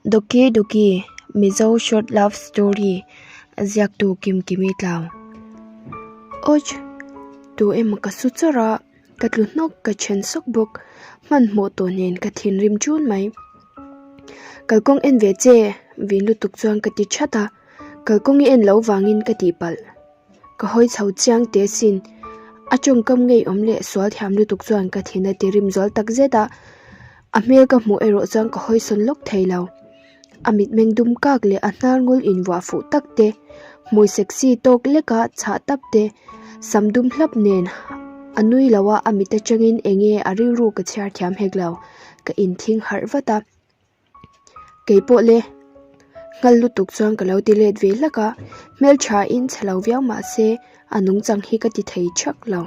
Doki Doki Mizo Short Love Story ziaktu Kimkimi Tlau. Awch! Tu emaw ka su chawrh a, ka tlu hnawk ka then sawk bawk. Hmanhmawh tawh nen ka thinrim ṭun mai. Kalkawng en ve che vin lutuk chuan ka ti that a, kalkawng i en lo vangin ka tihpalh. Ka hawi chho chiang teh sin. A tawngkam ngeiawm leh sual thiam lutuk chuan ka thin a ti rim zual tak zet a, a hmel ka hmuh erawh chuan ka hawi sawn lawk thei lo. A mitmeng dum kak leh a hnar ngul invuah fuh tak te, hmui sexy tawk leka chhah tap te, sam dum hlap nen a nui lo a, a mit atangin eng nge a rilru ka chhiar thiam hek lo, ka inthing harh vat a. Kei pawh le, nghal lutuk chuan ka lo ti let ve hlak a, hmeltha in chhe lo viau mah se a nungchang hi ka ti thei thak lo.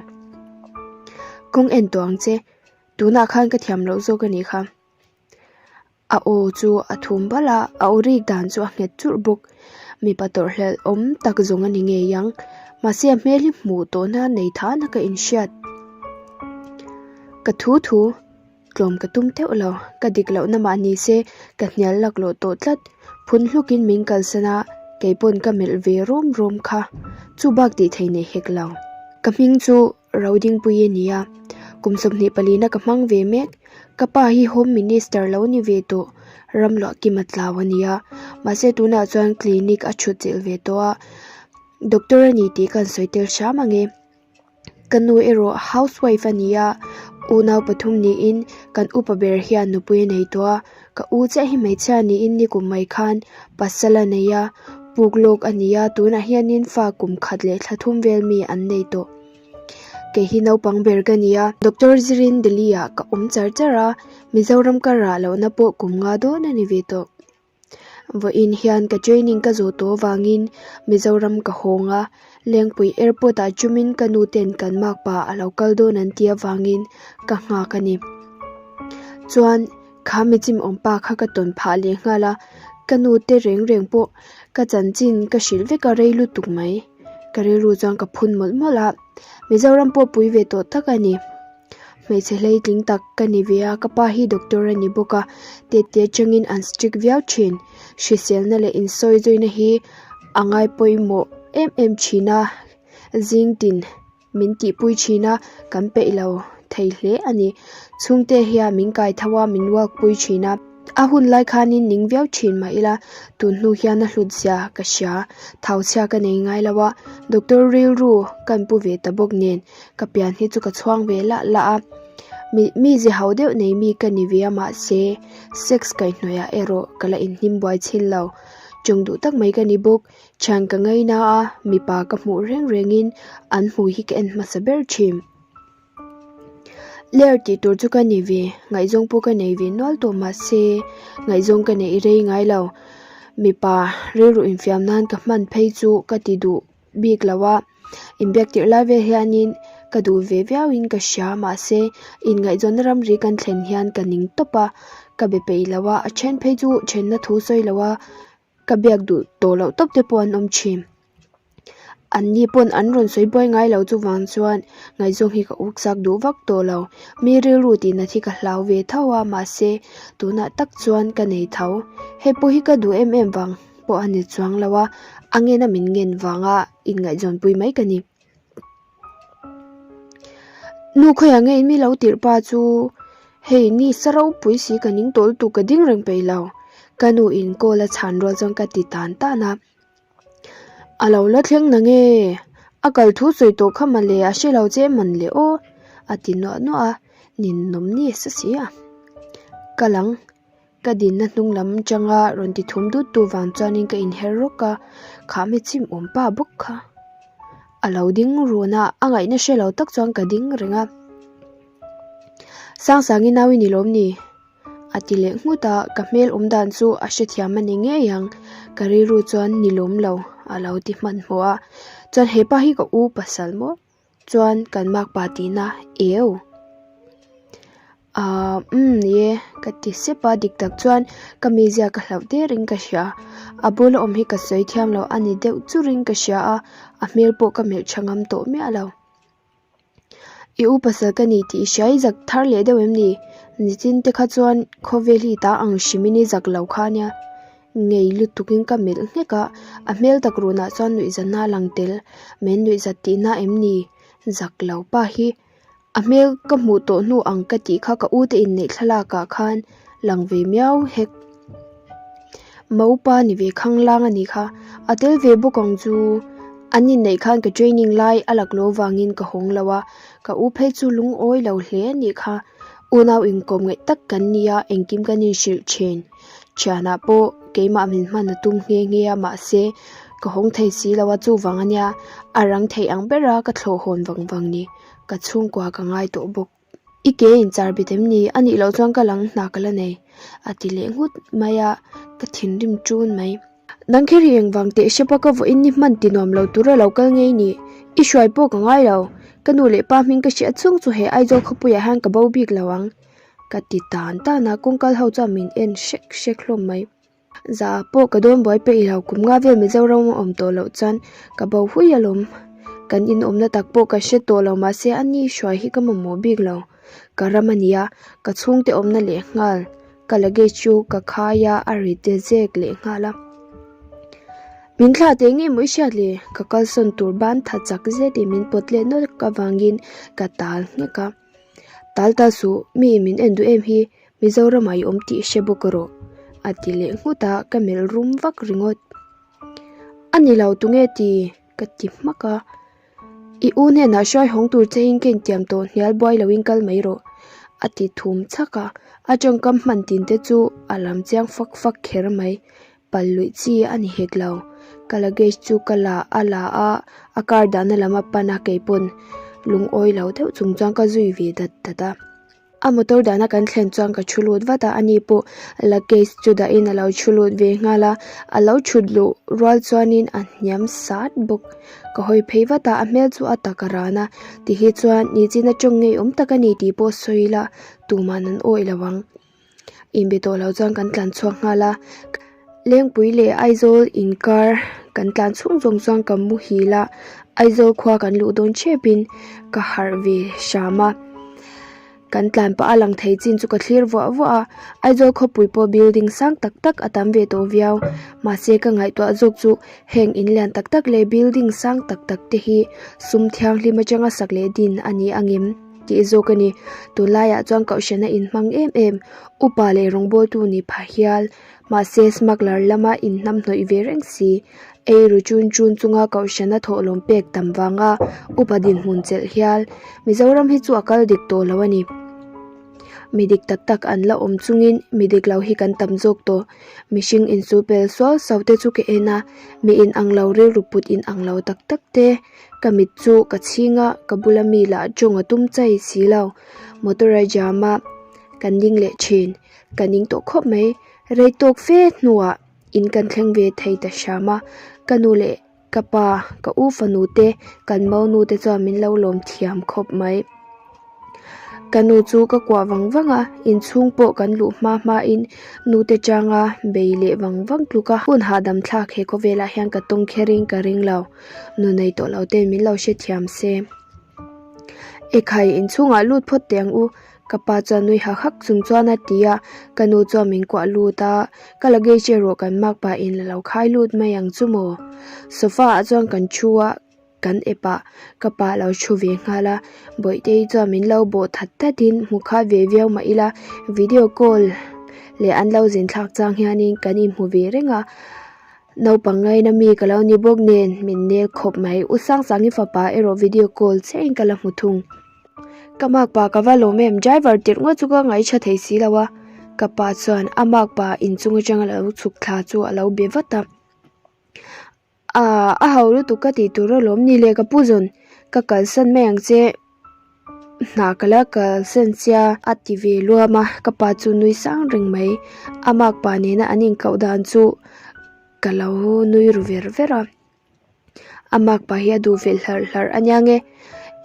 Kawng en tawh ang che, tunah khan ka thiam loh zawk a nih kha. A aw chu a thum bal a, a aw rik dan chu a nghet churh bawk. Mipa tawrhhlelh awm tak zawng a ni ngei ang, mahse a hmel hi hmuh tawhna nei thana ka inhriat. Ka thu thu. Tlawm ka tum teuh lo, ka dik lohna mah ni se ka hnial laklawh tawh tlat. Phun hlukin min kalsan a, kei pawn ka melh ve rum rum kha. Chu bak tih thei nei hek lo. Ka hming chu Rodingpui a ni a, kum 24 na ka hmang ve mek. Ka pa hi Home Minister lo ni ve tawh, Ramluahkima tlau a ni a. Mahse tunah chuan clinic a thut chilh ve tawh a, doctor a ni tih ka han sawi tel hram ang e. Ka nu erawh housewife a ni a, unau pathum niin kan upa ber hian nupui a nei tawh a, ka u chiah hi hmeichhia niin nikum mai khan pasal a nei a, puk lawk a ni a, tunah hianin fa kum khat leh thla thum vel mi an nei tawh. Kei hi naupang ber ka ni a, Doctor Zirin Delhi ah ka awm char char a, Mizoram ka rah lohna pawh kum nga dawn a ni ve tawh. Vawiin hian ka training ka zawh tawh avangin Mizoram ka hawng a, Lengpui airport ah chumin ka nu ten kan makpa a lo kal dawn an tih avangin ka nghak a ni. Chuan kha michim awmpa kha ka tawn phah leh nghal a, ka nu te reng reng pawh ka chanchin ka hrilh vek a rei lutuk mai. Ka rilru chuan ka phun mawlh mawlh a, Mizoram pawh pui ve tawh tak a ni. Hmeichhe hleitling tak ka ni ve a, ka pa hi doctor a ni bawk a, tete atangin an strict viau thin. Hriselna leh insawi zawina hi a ngai pawimawh em em thin a, zing tin min tihpui thin a, kan peih lo thei hle a ni. Chhungte hian min kai tho a, min walk pui thin a. A hun lai khanin ning viau thin mah ila, tun hnu hian a hlut zia ka hria. Thau chhia ka nei ngai lo a, doctor rilru kan pu ve ta bawk nen ka pian hi chu ka chhuang ve lah lah a. Mi mi ze ho deuh nei mi ka ni ve a mahse sex kaihhnawih ah erawh ka la inhnim buai chhin lo. Chawng duh tak mai ka ni bawk. Thian ka ngaina a, mipa ka hmuh reng rengin an hmui hi ka en hmasa ber thin. Ler tih tur chu ka ni ve, ngaihzawng pawh ka nei ve nual tawh mahse ngaihzawng ka neih rei ngai lo. Mipa rilru infiam nan ka hman phei chu ka ti duh bik lo a, inbiak tirh lai vel hianin ka duh ve viauin ka hria mahse inngaihzawnna ramri kan thlen hian ka ning tawp a, ka be peih lo a, a then phei chu thenna thu sawi lo a. Ka biak duh tawh loh tawp te pawh an awm thin. An ni pawn an rawn sawi buai ngai lo chuvang chuan ngaihzawng hi ka uk chak duh vak tawh lo. Mi rilru tih nat hi ka hlau ve tho a mahse tunah tak chuan ka nei tho. Hei pawh hi ka duh em em vang pawh a ni chuang lo a, a ngena min ngen vanga inngaihzawnpui mai ka ni. Nu khawiah nge in mi lo tirh pa chu hei ni sa ropui si ka ning tawl tuk ka ding reng peih lo ka nu in call a chhan rual chuan ka ti tan tan a a lo la thleng na nge a kal thu sawi tawh kha mawle a hre lo che man le aw a ti nuah nuah a ninawm ni sa si a ka lang. Ka dinna hnung lam atanga rawn ti thum dut tu vang chuanin ka inher rawk a, kha mi chim awm pa bawk kha a lo ding run a, a ngaihna hre lo tak chuan ka ding reng a. Sangsangin nau i ni lawm ni? A ti leh nghut a, ka hmel awm dan chu a hrethiam a ni ngei ang, ka rilru chuan ni lawm lo a lo ti hmanhmawh a, chuan hepa hi ka u pasal maw? Chuan kan makpa tihna eu. Ahh umm ni e ka ti sep a dik tak chuan ka mizia ka hlauh derin ka hria a bula awm hi ka sawi thiam lo a ni deuh churin ka hria a a hmel pawh ka melh tha ngam tawh miah lo. I u pasal ka ni tih i hria i zak thar leh deuh em ni? Nichin te kha chuan khawvel hi ta ang hrimin i zak lo kha nia. Ngei lutukin ka melh nghek a, a hmel tak runah chuan nuihzatna a lang tel. Min nuihzat tihna em ni? Zak lo pa hi a hmel ka hmuh tawh hnu ang ka tih kha ka u te inneih thlalak ah khan lang ve miau hek. Maupa ni ve khanglang a nih kha, a tel ve bawk ang chu. An inneih khan ka training lai a lak lo vangin ka hawng lo a, ka u phei chu lungawi lo hle a nih kha. Unau inkawm ngaih tak kan nia, engkim kan inhrilh thin. Thianah pawh keimah min hman a tum nghe nghe a, mahse ka hawng thei si lo a, chuvang a nia a rang theih ang bera ka thlawh hawn vang vang ni, ka chhungkua ka ngai tawh bawk. I ke inchar bit em ni? A nih loh chuan ka lang hna ka la nei, a ti leh nghut mai a, ka thinrim ṭun mai. Nang kher hi engvang teh hrep a ka vawiin ni hman ti nuam lo tura lo kal ngei ni? I hruai pawh ka ngai lo. Ka nu leh pa hming ka hriat chhung chu he Aizawl khawpuiah hian ka bo bik lo ang. Ka ti tan tan a, kawngkal ho chuan min en hrek hrek hlawm mai. Za pawh ka dawn buai peih lo, kum nga vel Mizoram a awm tawh loh chuan ka bo hui alawm. Kan inawmna tak pawh ka hre tawh lo mahse a ni hruai hi ka mamawh bik lo. Ka ram a nia, ka chhungte awmna leh nghal, ka luggage chu ka khai a, a ri te zek leh nghal a. Min thlah teh nge maw i hriat le? Ka kalsawn tur ban tha chak zetin min pawt leh nawk avangin ka tal nghek a. Tal ta suh, mi min en duh em hi, Mizoramah i awm tih hre bawk rawh, a ti leh nghut a, ka melh rum vak ringawt. A ni lo tunge ti? ka ti hmak a. I u hnenah hruai hawng tur che in ka intiam tawh hnial buai loin kal mai rawh, a ti thum chhak a. A tawngkam hman tin te chu a lam chiang fak fak kher mai. Pal luih chi a ni hek lo. Ka luggage chu ka la a la a, a car dahna lam a pan a keipawn lungawi lo deuh chung chuan ka zui ve dat dat a. A motor dahna kan thlen chuan ka thu lut vat a, ani pawh luggage chu dahin a lo thu lut ve nghal a, a lo thut luh rual chuanin a hniam sat bawk. Ka hawi phei vat a, a hmel chu a tak a ran a, tihi chuan nichina tawng ngeiawm tak a ni tih pawh sawi ila tuman an awih lo ang. Inbe tawh lo chuan kan tlan chhuak nghal a, Lengpui leh Aizawl inkar kan tlan chhung zawng chuan ka muhil a, Aizawl khua kan luh dawn thep in ka harh ve hram a, kan tlan pah a lang thei chin chu ka thlir vuah vuah a, Aizawl khawpui pawh building sang tak tak a tam ve tawh viau, mahse ka ngaihtuah zawk chu heng in lian tak tak leh building sang tak tak te hi sum thianghlim atanga sak leh din a ni angem? Tih zawk a ni. Tunlaiah chuan kohhrana inhmang em em, upa leh rawngbawltu ni pha hial, mahse smuggler lama inhnamhnawih ve reng si, ei ru chun chun chunga kohhrana thawhlawm pek tam vanga upa dinhmun chelh hial, Mizoram hi chu a kal dik tawh lo a ni. Mi dik tak tak an la awm chungin mi dik lo hi kan tam zawk tawh. Mihring insul pel suau suau te chu ka en a, mi inang lo rilru put inang lo tak tak te, Ka mit chu ka chhing a, ka bula mi lah tawng a tum chai si lo. Motor a jam a, kan ding leh thin. Ka ning tawh khawp mai. Rei tawk fe hnuah in kan thleng ve thei ta hram a. Ka nu leh ka pa, ka u fanu te, kan maunu te chuan min lo lawm thiam khawp mai. Ka nu chu ka kuah vang vang a, inchhung pawh kan luh hma hmain nute changa bei leh vang vang tluk a. Hun hahdam thlak he khawvelah hian ka tawng kherin ka ring lo. Nu nei tawh lo ten min lo hrethiam se. Ekhai inchhungah lut phawt teh ang u, ka pa chuan nui hak hak chung chuan a ti a, ka nu chuan min kuah lut a, ka luggage erawh kan makpa in la lo khai lut mai ang chu maw. Sofa ah chuan kan thu a, kan ep ah ka pa lo thu ve nghal a, Bawihtei chuan min lo bawh that that in hmu khat ve viau mah ila video call leh an lo zin thlak chang hianin kan inhmu ve reng a. Naupang ngaina mi ka lo ni bawk nen min nel khawp mai. U Sangsangi fapa erawh video call chiahin ka la hmu thung. Ka makpa ka va lawm em, driver tirh ngawt chu ka ngaihṭha thei si lo a. Ka pa chuan a makpa inchung atanga lo chhuk thla chu a lo be vat a. Aaa a ho lutuk ka tih tur alawm ni le ka pu zawn ka kalsan mai ang che. Hna ka la kalsan sia a ti ve luam a, ka pa chu nui sang reng mai. A makpa nena an inkauh dan chu ka lo nui ru ver ver a. A makpa hi a duh ve hlarh hlarh a nia nge.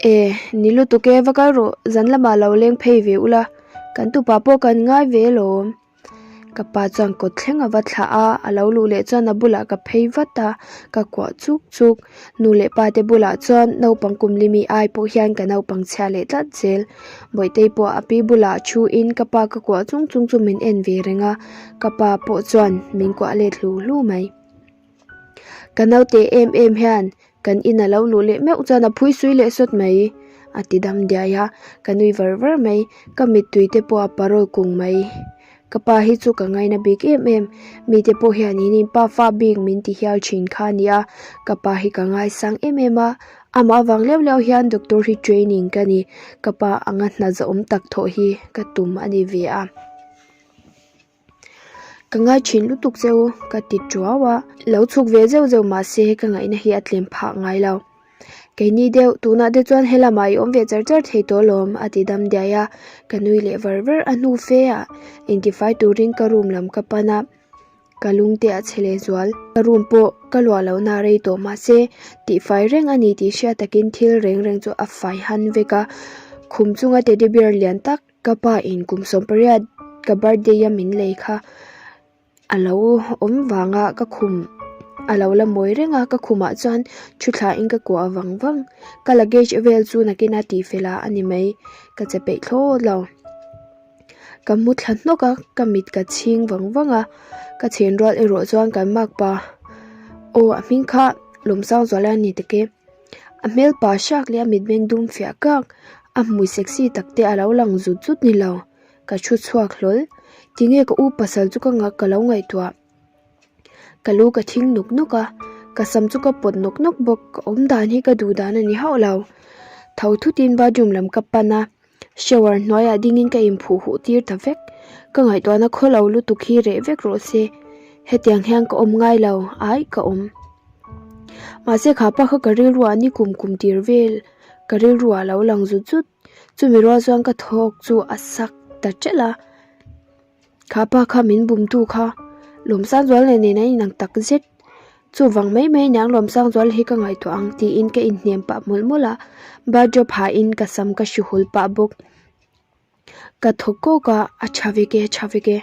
E, ni lutuk e, va kal rawh, zan lamah lo leng phei ve ula, kan tupa pawh kan ngai ve alawm. Ka pa chuan kawt thleng a va thlah a, a lo luh leh chuan a bulah ka phei vat a, ka kuah chuk chuk. Nu leh pa te bulah chuan naupang kum limi ai pawh hian ka naupang chhia leh tlat zel. Bawihtei pawh a pi bulah thu in ka pa ka kuah chung chung chu min en ve reng a, ka pa pawh chuan min kuah let hlu hlu mai. Ka naute em em hian kan in a lo luh leh meuh chuan a phui sui leh sawt mai a ti dam diai a, ka nui var var mai, ka mittui te pawh a parawl kung mai. Ka pa hi chu ka ngaina bik em em, mite pawh hian in in pa fa bik min ti hial thin kha a nia, ka pa hi ka ngaisang em em a, amah avang leuh leuh hian doctor hi training ka ni, ka pa anga hna zawhawm tak thawh hi ka tum a ni ve a. Ka ngai thin lutuk che u, ka ti tuau a, lo chhuk ve zeuh zeuh mahse ka ngaihna hi a tlem phah ngai lo. Keini deuh, tunah te chuan helamah i awm ve char char thei tawh alawm, a ti dam diai a, ka nui leh var var a hnu fe ah intifai turin ka room lam ka pan a, ka lung te a chhe leh zual. Ka room pawh ka luah lohna a rei tawh mahse tihfai reng a ni tih hriat takin thil reng reng chu a fai han vek a, khum chunga teddy bear lian tak, Ka pa in kum 18 ka birthday a min lei kha a lo awm vanga ka khum a lo la mawi reng a ka khumah chuan thu thla in ka kuah vang vang ka luggage vel chu nakin a tih fel a ani mai ka che peih thlawt lo ka mu thla hnawk a ka mit ka chhing vang vang a ka chhen rual erawh chuan kan makpa aw a hming kha Lawmsangzuala a ni tak e. A hmel pa hriak leh a mitmeng dum fiah kak, a hmui sexy tak te a lo lang zut zut ni lo. Ka thu chhuak hlawl. Tinge ka u pasal chu ka ngak ka lo ngaihtuah. Ka lu ka thing nuk nuk a, ka sam chu ka pawt nawk nawk bawk, ka awm dan hi ka duh dan a ni hauh lo. Tho thutin bathroom lam ka pan a, shower hnuaiah dingin ka inphuh huh tir ta vek. Ka ngaihtuahna khaw lo lutuk hi reh vek rawh se. Hetiang hian ka awm ngai lo, ai ka awm. Mahse kha pa kha ka rilruah ni kum kum tir vel ka rilruah a lo lang zut zut. Chumi rual chuan ka thawk chu a sak ta ṭelh a. Kha pa kha min bumtu kha Lawmsangzual nen nen a inang tak zet. Chuvang mai mai aniang Lawmsangzual hi ka ngaihtuah ang tiin ka inhnem pah mawlh mawlh a. Bathrobe hahin ka sam ka hri hul pah bawk. Ka thaw kawk a, a tha vek e, a tha vek e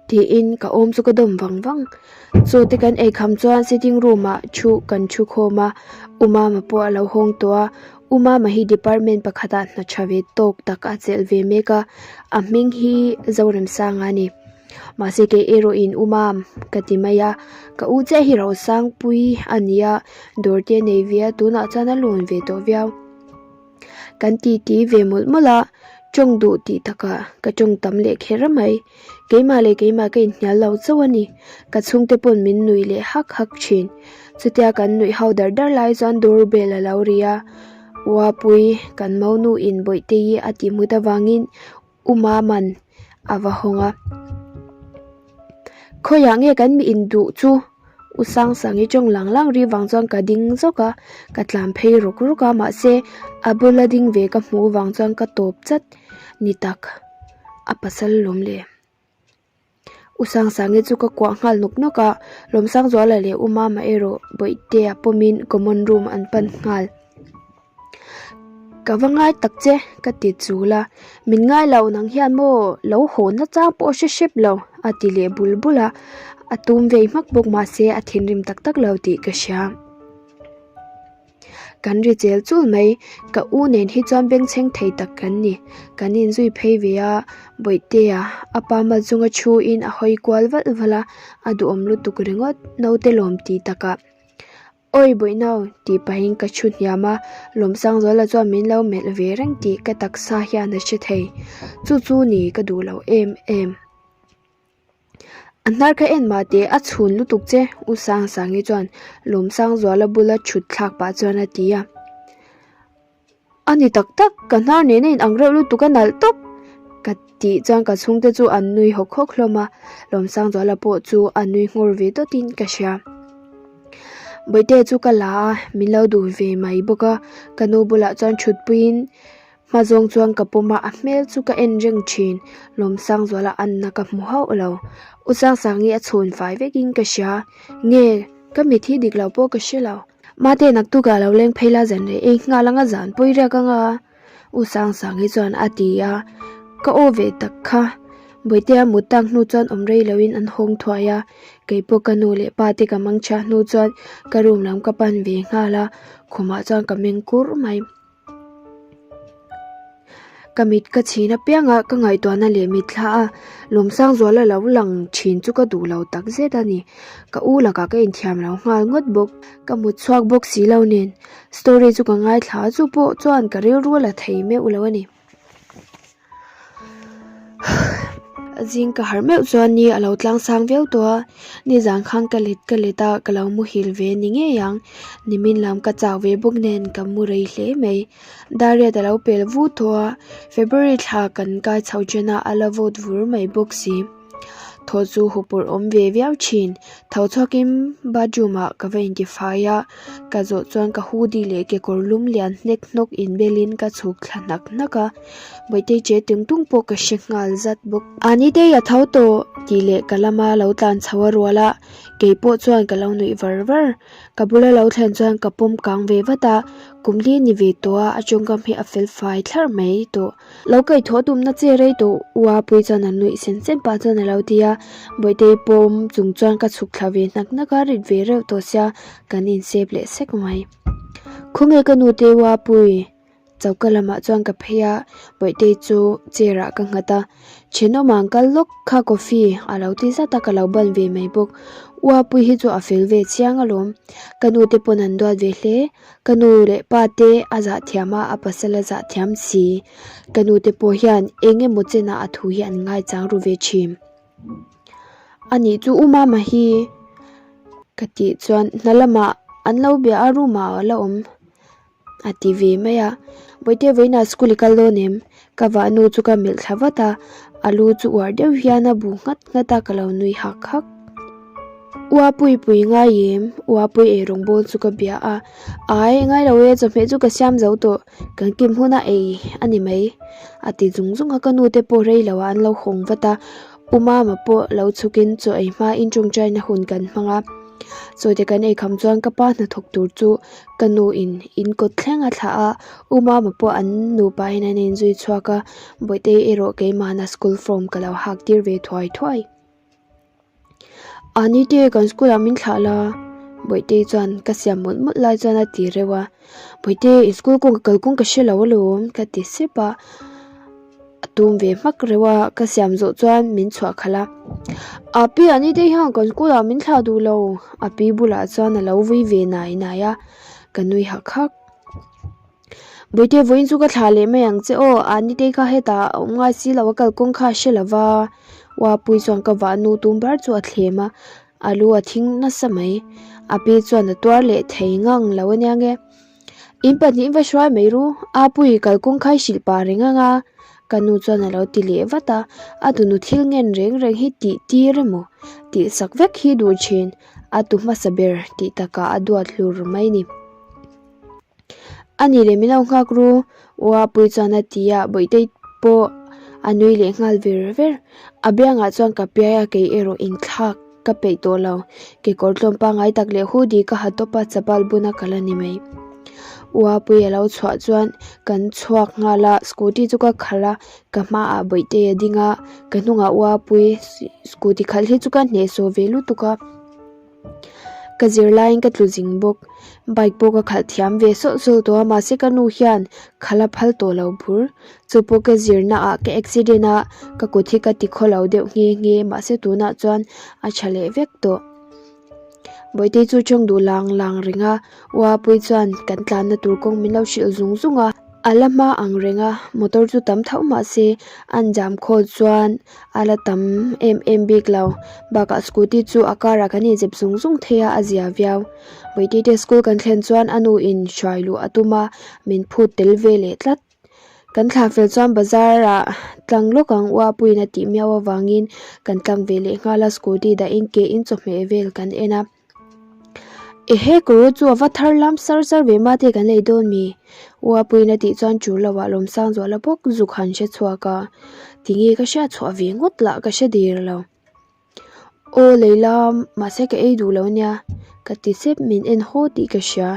tiin ka awm chu ka dawm vang vang. Chaw te kan ei kham chuan sitting room ah thu kan thu khawm a, U Mama pawh a lo hawng tawh a, U Mama hi department pakhat ah hna tha ve tawk tak a chelh ve mek a, a hming hi Zoremsanga a ni. Mahse kei erawh in U Mam ka ti mai a, ka u chiah hi Rosangpuii a ni a, dawr te a nei ve a, tunah chuan a lawn ve tawh viau. Kan titi ve mawlh mawlh a, tawng duh tih takah ka tawng tam leh kher mai. Keimah leh keimah ka inhnial lo chauh a ni. Ka chhungte pawn min nuih leh hak hak thin. Chutia kan nuih ho dar dar lai chuan door bell a lo ri a, Uapui kan monu in Bawihtei a tih hmut avangin U Maman a va hawng a. Khawiah nge kan mi induh chu? U Sangsangi tawng lang lang ri vang chuan ka ding zawk a, ka tlan phei ruk ruk a mahse a bula ding ve ka hmuh vang chuan ka tawp chat ni tak a pasal lawm le. U Sangsangi chu ka kuah nghal nawk nawk a, Lawmsangzuala leh U Mama erawh Bawihtea pawmin common room an pan nghal. Ka va ngai tak che ka ti chul a, min ngai lo nang hian maw lo haw na chang pawh hre hrep lo a ti leh bul bul a, a tum vei hmak bawk mahse a thinrim tak tak lo tih ka hria. Kan ri chel chul mai, ka u nen hi chuan bengchheng thei tak kan ni, kan inzui phei ve a, Bawihtea a pa mal chunga thu in a hawi kual valh valh a, a duhawm lutuk ringawt naute lawm tih takah. Awi Bawihno tih pahin ka thu hniam a, Lawmsangzuala chuan min lo melh ve reng tih ka taksa hian a hre thei. Chu chu ni ka duh lo em em. A hnar kha en mah teh a chhun lutuk che U Sangsangi chuan Lawmsangzuala bula thut thlak pah chuan a ti a. A ni tak tak, ka hnar nena in ang reuh lutuk a nalh tawp! Ka tih chuan ka chhungte chu an nui hawk hawk hlawm a, Lawmsangzuala pawh chu a nui nghawr ve dawtin ka hria. Bawihte chu ka la a, min lo duh ve mai bawk a, ka nu bulah chuan thutpuiin hma zawng chuan ka pawm a, a hmel chu ka en reng thin. Lawmsangzuala anna ka hmu hauh lo. U Sangsangi a chhun fai vekin ka hria. Nge, ka mit hi dik lo pawh ka hre lo. Mate naktukah lo leng phei la zan reh ei nghal anga zan pawi riak anga U Sangsangi chuan a ti a, ka aw ve tak kha. Bawihtea mut tak hnu chuan awm rei loin an hawng thuai a, keipawh ka nu leh pa te ka mang chhiah hnu chuan ka room lam ka pan ve nghal a, khumah chuan ka meng kur mai. Ka mit ka chhin apiang a, ka ngaihtuahna leh mitthla a Lawmsangzuala lo lang thin chu ka duh lo tak zet a ni. Ka u lakah ka inthiam lo nghal ngawt bawk. Ka mut chhuak bawk si lo nen story chu ka ngaithla a, chu pawh chuan ka rilru a la thei meuh lo a ni. Zing ka harh meuh chuan ni a lo tlang sang viau tawh a, nizan khan ka let ka let a ka lo muhil ve ni ngei ang, nimin lam ka chak ve bawk nen ka mu rei hle mai, Dariat a lo pel vut tawh a, February thla kan kai chho chen a a la vawt vur mai bawk si. Thaw chu hupurh awm ve viau thin. Tho chhuakin bathroom ah ka va intifai a, ka zawh chuan ka hoodie leh kekawr lum lian hnek hnawk inbelin ka chhuk thla hnak hnak a, Bawihtei che tung tung pawh ka hre nghal zat bawk. Anitei a tho tawh tih leh ka lama lo tlan chho a rual a, kei pawh chuan ka lo nuih var var. Ka bula lo thlen chuan ka pawm kang ve vat a, kum li ni ve tawh a, a tawngkam hi a fel fai thlarh mai tawh. Lo kaihthawh tumna che rei tawh u a pui chuan a nuih sen sen pah chuan a lo ti a, Bawihtei pawm chung chuan ka chhuk thla ve hnak hnak a, rit ve reuh tawh sia kan insep leh sek mai. Khawnge ka nu te u a pui? Choka lamah chuan ka phei a, Bawihtei chu chair ah ka nghat a, Thenawm ang kal lawk kha coffee a lo ti zat a ka lo ban ve mai bawk. U a pui hi chu a fel ve chiang alawm, ka nu te pawn an duat ve hle. Ka nu leh pa te a zah thiam a, a pasal a zah thiam si. Ka nu te pawh hian eng emaw chenah a thu hi an ngaichang ru ve thin. A nih chu u mama hi ka tih chuan hna lamah an lo bia a room ah a la awm a ti ve mai a. Bawihte vawiinah school i kal dawn em? Ka vahnu chu ka melh thla vat a, a lu chu uar deuh hian a bu nghat nghat a ka lo nui hak hak. Uapui pui ngai em? Uapui ei rawngbawl chu ka bia a, Ai, ngai lo e, chawhmeh chu ka siam zo tawh, kan kim huna ei a ni mai a ti zung zung a, ka nu te pawh rei lo ah an lo hawng vat a, U Mama pawh lo chhukin chaw ei hma in tawngtaina hun kan hmang a, chaw te kan ei kham chuan ka pa hnathawk tur chu ka nu in in kawt thleng a thlah a, U Mama pawh an nupa in an inzui chhuak a, Bawihtei erawh keimahna school form ka lo hak tir ve thuai thuai. Ani te kan school ah min thlah la Bawihtei chuan ka siam mawlh mawlh lai chuan a ti reuh a Bawihte i school kawng ka kal kawng ka hre lo alawm ka ti sep a a tum ve hmak reuh a ka siam zawh chuan min chhuah khalh a Api ani te hian kan school ah min thlah duh lo api bulah chuan a lo vui ve nai nai a ka nui hak hak. Bawihte vawiin chu ka thlah leh mai ang che aw, a nitei kha hetah a awm ngai si lo a kalkawng kha a hre lo va, Uapui chuan ka vah nu tum bar chu a thlem a, a lu a thing nasa mai, a pi chuan a tuar leh thei ngang lo ania nge. In pahnihin va hruai mai ru, Apui kalkawng kha i hrilh pah reng ang a, ka nu chuan a lo ti leh vat a, a tunu thil ngen reng reng hi tih tir emaw tih sak vek hi duh thin, a tu hmasa ber tih takah a duat hlur mai ni. A nih leh min lo nghak ru, Uapui chuan a ti a, Bawihtei pawh a nui leh nghal ver ver. A biangah chuan ka piai a, kei erawh inthlak ka peih tawh lo. Kekawr tlawm pangngai tak leh hoodie ka ha tawp a, chapal buna ka la ni mai. Uapui a lo chhuah chuan kan chhuak nghal a, scooty chu ka khalh a, ka hmaah Bawihtei a ding a, ka hnungah Uapui scooty khalh hi chu ka hnehsawh ve lutuk a. Ka zir laiin ka tlu zing bawk. Bike pawh ka khalh thiam ve sawlh sawlh tawh a mahse ka nu hian khalh a phal tawh lo bur. Chu pawh ka zirna ah ka accident a ka kut hi ka ti khaw lo deuh nghe nghe mahse tunah chuan a tha leh vek tawh. Bawihtei chu tawng duh lang lang reng a Uapui chuan kan tlanna tur kawng min lo hrilh zung zung a. A la hma ang reng a motor chu tam tho mahse an jam khawl chuan A la tam em em bik lo. Bakah scooty chu a car ah kan inzep zung zung thei a, a zia viau. Bawihtei te school kan thlen chuan a nu in hruai luh a tum a, min phut tel ve leh tlat. Kan thlah fel chuan bazar ah tlang lawk ang uapuiin a tih miau avangin kan tlang ve leh nghal a, scooty dahin ke in chawhmeh vel kan en a. Ehe kawr chu a va thar lam sar sar ve mate kan lei dawn mi? Uapuiin a tih chuan tul lo ah Lawmsangzuala bawk zuk han hre chhuak a, tinge ka hriat chhuah ve ngawt lah ka hre der lo. Aw lei la mahse ka ei duh lo nia ka ti sep min en haw tih ka hria,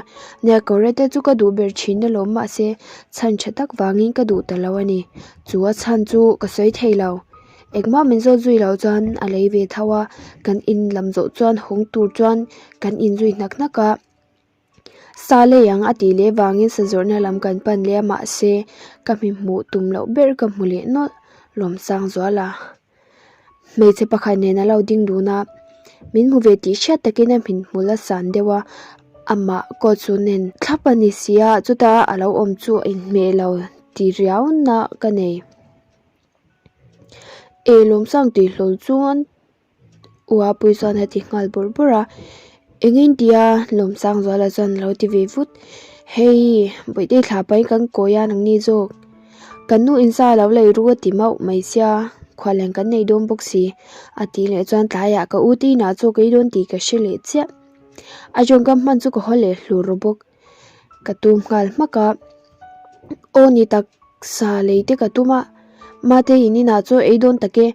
nia kawr te chu ka duh ber thin alawm mahse chhan tha tak vangin ka duh ta lo a ni, chu a chhan chu ka sawi thei lo. Engmah min zawt zui loh chuan a lei ve tho a, kan in lam zawh chuan hawng tur chuan kan inzui hnak hnak a. Sa lei ang a tih leh vangin sa zawrhna lam kan pan leh a mahse ka hmi hmuh tum loh ber ka hmu leh nawlh Lawmsangzuala. Hmeichhe pakhat nen a lo ding dun a, min hmu ve tih hriat takin a hmin hmul a san deuh a, amah coat chu nen thlap a ni si a, chuta a lo awm chu a inhmeh lo ti riau na ka nei. E Lawmsang tih hlawl chuan Uapui chuan a ti nghal bawrh bawrh a, engin tia Lawmsangzuala chuan a lo ti ve vut, Hei Bawihte thla pahin kan kawi a nangni zawk, kan nu in sa lo lei ru a ti mauh mai sia, khualeng kan nei dawn bawk si a tih leh chuan tlaiah ka u te inah chaw ka ei dawn tih ka hre leh chiah, a tawngkam hman chu ka haw leh hlur bawk. Ka tum nghal hmak a, aw ni tak sa lei te ka tum a, mate in inah chaw ei dawn tak e,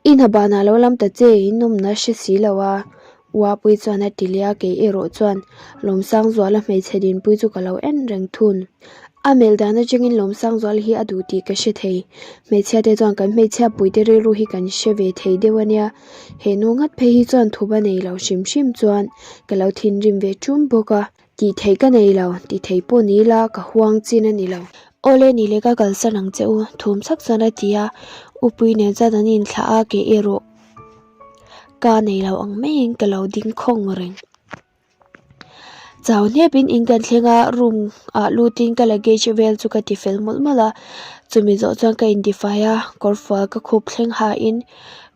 i hna banah lo lam ta che in awmna hre si lo a, Uapui chuan a ti leh a, kei erawh chuan Lawmsangzuala hmeichhe dinpui chu ka lo en reng thun. A melh dan atangin Lawmsangzuala hi a duh tih ka hre thei, hmeichhia te chuan kan hmeichhia puite rilru hi kan hre ve thei deuh a nia, he nu ngat phei hi chuan thup a nei lo hrim hrim chuan ka lo thinrim ve ṭum bawk a. Tih theih ka nei lo, tih theih pawh ni ila ka huang chin a ni lo. Awle ni leh ka kalsan ang che u, thum chak chuan a ti a, Upui nen chuan an inthlah a, kei erawh ka nei lo ang maiin ka lo ding khawng reng. Chau hnepin in kan thleng a, room ah lutin ka luggage vel chu ka ti fel mawlh mawlh a, chumi zawh chuan ka intifai a, kawrfual ka khup thleng hain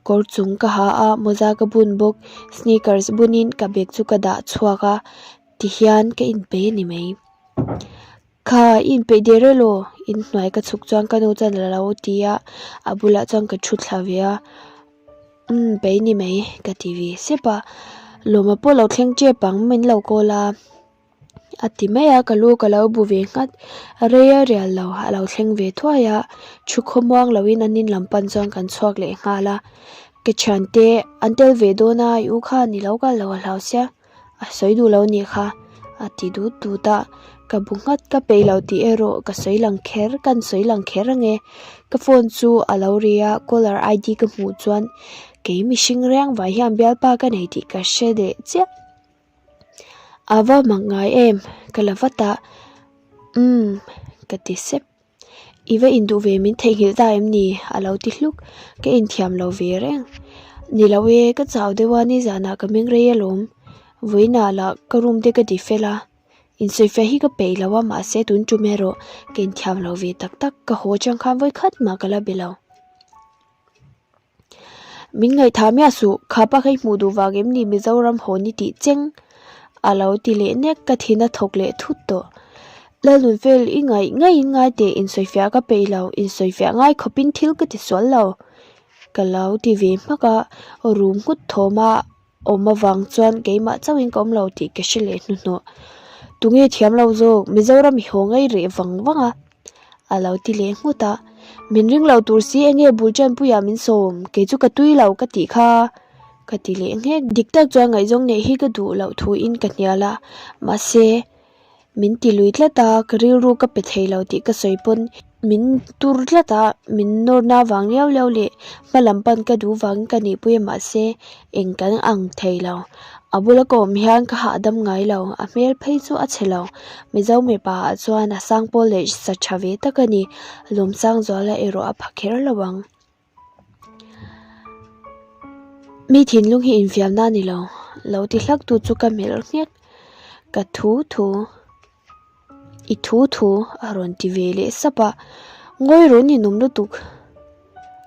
kawr chung ka ha a, mawza ka bun bawk, sneakers bunin ka bag chu ka dah chhuak a. Tihian ka inpeih a ni mai. Kha i inpeih der elaw? Inhnuai ka chhuk chuan ka nu chuan a lo ti a, a bulah chuan ka thu thla ve a. Umm peih ni mai ka ti ve sep a. Lawma pawh lo thleng tep ang min lo call a. A ti mai a, ka lu ka lo bu ve nghat. Rei a rial lo, a lo thleng ve thuai a. Thu khawmuang loin an in lam pan chuan kan chhuak leh nghal a. Ka thiante an tel ve dawn a, i u khan i lo kal lo a hlau sia. A sawi duh lo nih kha a ti dut dut a, ka bu nghat ka peih lo tih erawh ka sawi lang kher kan sawi lang kher ange ka phone chu a lo ri a caller ID ka hmuh chuan kei mihring reng vai hian bialpa ka nei tih ka hre leh chiah a va mak ngai em ka la vat a umm ka ti sep. I va induh ve min theihnghilh ta em ni? A lo ti hluk. Ka inthiam lo ve reng. Ni lo e, ka chau deuh a, nizanah ka meng rei alawm. Vawiinah lah ka room te ka ti fel a. Insawifiah hi ka peih lo a, mahse tun tum erawh ka inthiam lo ve tak tak. Ka haw chang khan vawikhat mah ka la be lo. Min ngaihthah miah suh, khapa kha i hmuh duh vang em ni Mizoram haw ni tih cheng a lo ti leh nek ka thin a thawk leh thut tawh. Lalnunvel i ngaih ngaiin ngai teh insawifiah ka peih lo, insawifiah ngai khawpin thil ka ti sual lo ka lo ti ve hmak a, rum nghut thawm a awm avang chuan keimah chauhin ka awm lo tih ka hre leh hnuhnawh. Tunge thiam lo zawk, Mizoram i haw ngei reh vang vang a, a lo ti leh nghut a. Min ring lo tur si enge bul tanpuiah min sawm, kei chu ka tui lo ka tih kha ka ti leh nghek. Dik tak chuan ngaihzawng neih hi ka duh loh thuin ka hnial a, mahse Min ti lui tlat a, ka rilru ka pe thei lo tih ka sawi pawn min tur tlat a, min nawrna vang liau liau leh hma lam pan ka duh vangin ka nihpui a mahse eng kan ang thei lo. A bula ka awm hian ka hahdam ngai lo, a hmel phei chu a chhe lo. Mizo mipa ah chuan a sang pawl leh sa tha ve tak a ni, Lawmsangzuala erawh a pha kher lo ang. Mi thinlung hi infiamna a ni lo, lo ti hlak tu chu ka melh nghek, ka thu thu, i thu thu a rawn ti ve leh sap a, ngawi rawh ninawm lutuk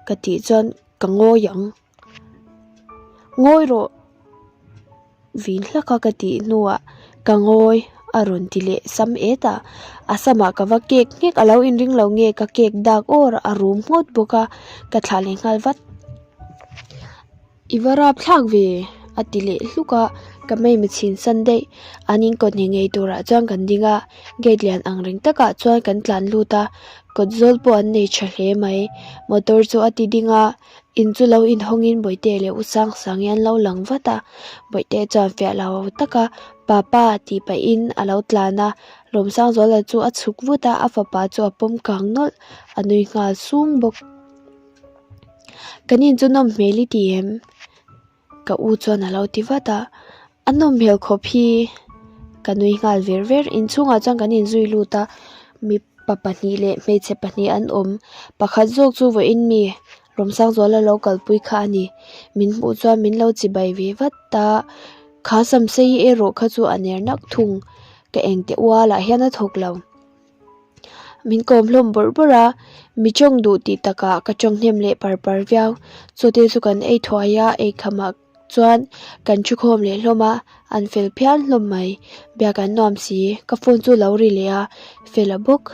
ka tih chuan ka ngawi ang, ngawi rawh. Vin hlak a ka tih hnuah ka ngawi a rawn ti leh sam et a, a samah ka va kek nghek a lo inring lo nge ka kek dak awr a rum nghawt bawk a, ka thlah leh nghal vat. I va rap thlak ve a ti leh hluk a, ka hmeichhe chhin san daih an inkawt ngei ngei turah chuan kan ding a, gate lian ang reng takah chuan kan tlan lut a, kawt zawl pawh an nei tha hle mai, motor chu a ti ding a. In chu lo inhawngin Bawihte leh U Sangsang hi an lo lang vat a, Bawihte chuan fiah lo tak a, Papa tih pahin a lo tlan a, Lawmsangzuala chu a chhuk vut a, a fapa chu a pawm kang nawlh, a nui nghal sung bawk. Kan in chu nawm hmel i ti em? Ka u chuan a lo ti vat a, a nawm hmel khawp hi ka nui nghal ver ver. Inchhungah chuan kan inzui lut a, mipa pahnih leh hmeichhe pahnih an awm. Pakhat zawk chu vawiin mi Rawmsangzuala lo kalpui kha a ni. Min hmuh chuan min lo chibai ve vat a, kha samsei erawh kha chu a ner nak thung. Ka engte ualah hian a thawk lo. Min kawm hlawm bawrh bawrh a, mi tawng duh tih takah ka tawng hnem leh par par viau. Chawte chu kan ei thuai a, ei khamah chuan kan thu khawm leh hlawm a, an fel phian hlawm mai. Biak an nuam si, ka phone chu lo ri leh a, fel a bawk.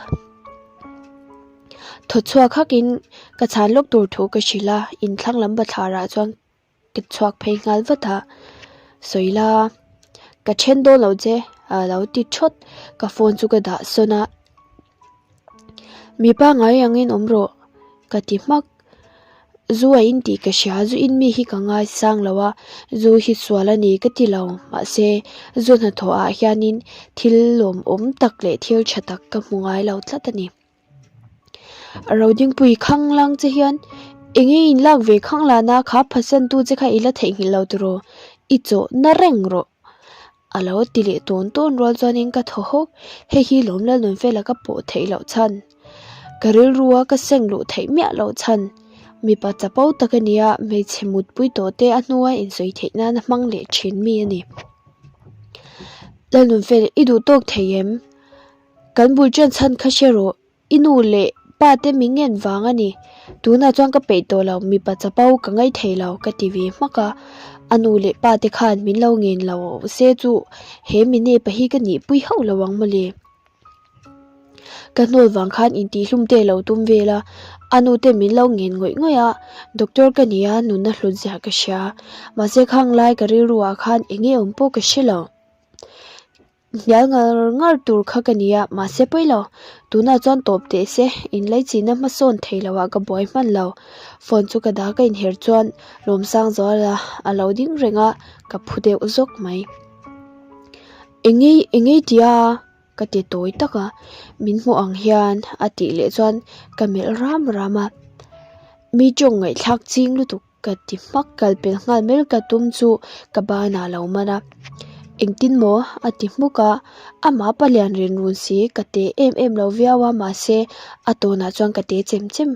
Thaw chhuak hakin ka chhan lawk tur thu ka hrilh a, inthlang lam bathlarah chuan Ka chhuak phei nghal vat a, sawi la ka then dawn lo che a lo ti thawt, ka phone chu ka dah sawn a, mi pangngai angin awm rawh ka ti hmak, zu a in tih ka hria zu in mi hi ka ngai sang lo a, zu hi sual a ni ka ti lo mahse zu hnathawh ah hianin thil lawmawm tak leh thil tha tak ka hmu ngai lo tlat a ni. Rodingpui khanglang che hian eng nge in lak ve khang lana kha phatsan tu che kha i la theihnghilh lo tiraw i chawh na reng rawh a lo ti leh tawn tawn rual chuanin ka thaw hawk hei hi lawm lalnun fela ka pawh theih loh chhan ka rilru a ka seng luh theih miah loh chhan mipa chapo tak a nia hmeichhe mutpui tawh te a hnua insawi theih nana hmang leh thin mi a ni lalnun fel i duh tawk thei em. Kan bul ṭan chhan kha hre rawh, i nu leh pa te min ngen vang a ni. Tunah chuan ka peih tawh lo, mipa chapo ka ngaih thei lo ka ti ve hmak a. A nu leh pa te khan min lo ngen lo se chu he minepa hi ka nihpui hauh lo ang mawle. Ka hnawl vang khan intihhlum te lo tum vel a, a nu te min lo ngen ngawih ngawih a, doctor ka nia nunna hlut ziah ka hria. Mahse khang lai ka rilru ah khan eng nge awm pawh ka hre lo. Hnial ngar ngar tur kha ka ni a, mahse pawi lo. Tunah chuan tawp teh se, inlaichinna hmasawn thei lo ah ka buai hman lo. Phone chu ka dah ka inher chuan Lawmsangzuala a lo ding reng a, ka phu deuh zawk mai. Eng ei eng ei tia ka ti tawi tak a, min hmuh ang hian a tih leh chuan ka melh ram ram a. Mi tawng ngaihthlak ching lutuk. Ka ti hmak kal pel nghal mai ka tum chu ka banah a lo man a, engtin maw a ti hmuk a, amah palian rin run si ka te em em lo viau a mahse a tawnah chuan ka te chem chem.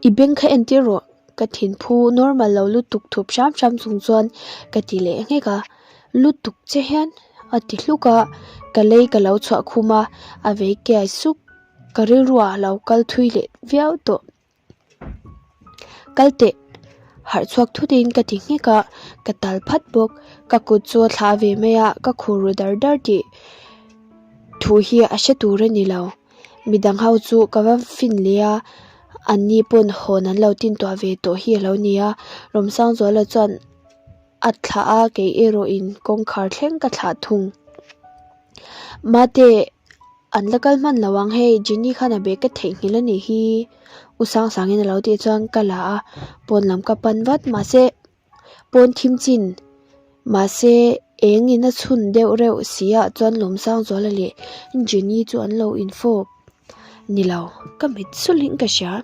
I beng kha entir rawh ka thinphu normal lo lutuk thup hram hram chung chuan ka ti leh nghek a, lutuk che hian a ti hluk a, ka lei ka lo chhuah khum a, a vei kiai suk ka rilruah a lo kal thui leh viau tawh. Kal teh, harh chhuak thutin ka ti nghek a, ka tal phat bawk. Ka kut chu a thlah ve mai a, ka khur ru dar dar tih thu hi a hre tur a ni lo. Midang ho chu ka va fin leh a, an ni pawn hawn an lo tin tuah ve tawh hi a lo ni a. Rawmsangzuala chuan a thlah a, kei erawhin kawngkhar thleng ka thlah thung. Mate. An la kal hman lo ang hei, Jenny khan a bag ka theihnghilh a nih hi U Sangsangin a lo tih chuan ka la a, pawn lam ka pan vat mahse pawn thim chin mahse eng in a chhun deuh reuh si ah chuan Lawmsangzuala leh Jenny chu an lo infawp ni lo ka mit sulhin ka hria.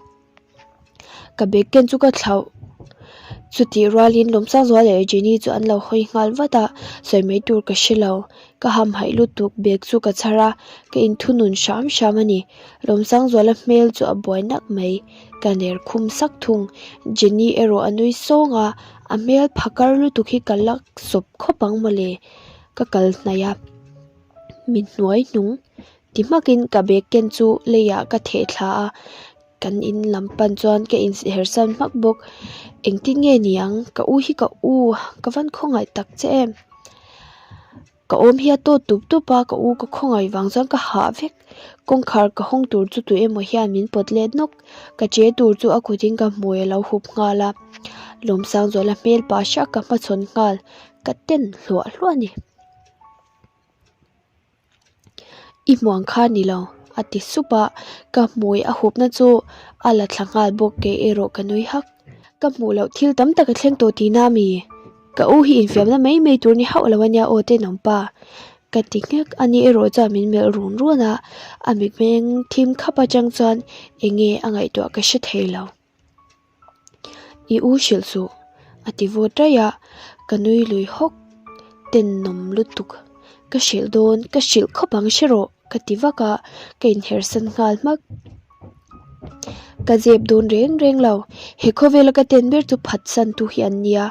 Ka bag ken chu ka thlauh chutih rualin Lawmsangzuala leh Jenny chu an lo hawi nghal vat a, sawi mai tur ka hre lo. Ka hamhaih lutuk bag chu ka chhar a, ka inthunun hram hram a ni. Lawmsangzuala hmel chu a buai nak mai, ka ner khum sak thung. Jenny erawh a nui sawng a, a hmel phakar lutuk hi ka lak sawp khawp ang mawle. Ka kal hnaih a, mi hnuai hnung ti hmakin ka bag ken chu leiah ka theh thla a. Kan in lam pan chuan ka inhersan hmak bawk. Engtin nge ni ang? Ka u hi ka u, ka van khawngaih tak che em. Ka awm hi a tawt tup tup a, ka u ka khawngaih vang chuan ka hah vek. Kawngkhar ka hawng tur chu tu emaw hian min pawt let nawk. Ka che tur chu a kutin ka hmui a lo hup nghal a. Lawmsangzuala hmel pah hriak ka hmachhawn nghal. Ka ten hluah hluah a ni. I hmu ang kha ni lo a ti sup a, ka hmui a hupna chu a la thla nghal bawk kei erawh ka nui hak. Ka hmuh loh thil tam tak a thleng tawh tihna a mi? Ka u hi infiamna mai mai tur ni hauh lo a nia aw tenawmpa ka ti nghek a ni erawh chuan min melh run run a, a mitmeng thim khap atang chuan eng nge a ngaihtuah ka hre thei lo. I u hrilh suh, a ti vawt raih a, ka nui lui hawk. Tenawm lutuk. Ka hrilh dawn, ka hrilh khawp ang hre rawh, ka ti vak a, ka inhersan nghal hmak. Ka zep dawn reng reng lo, he khawvela ka ten ber chu phatsan tu hi an nia,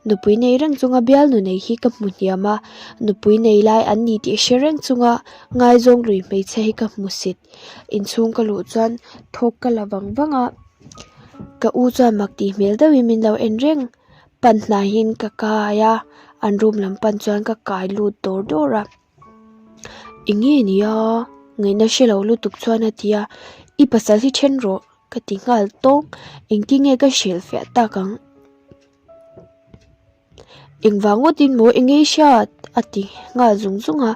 nupui nei reng chunga bialnu nei hi ka hmu hniam a, nupui nei lai an ni tih hre reng chunga ngaizawng lui hmeichhia hi ka hmu sit. Inchhung ka luh chuan thawk ka la vang vang a, ka u chuan mak tih hmel deuhin min lo en reng, pan hnaihin ka kai a, an room lam pan chuan ka kai lut dawr dawr a. Eng nge nia? Ngaihna hre lo lutuk chuan a ti a, I pasal hi then rawh ka ti nghal tawng, engtin nge ka hrilh fiah tak ang? Engvang ngawtin maw eng nge i hriat? a ti nghal zung zung a,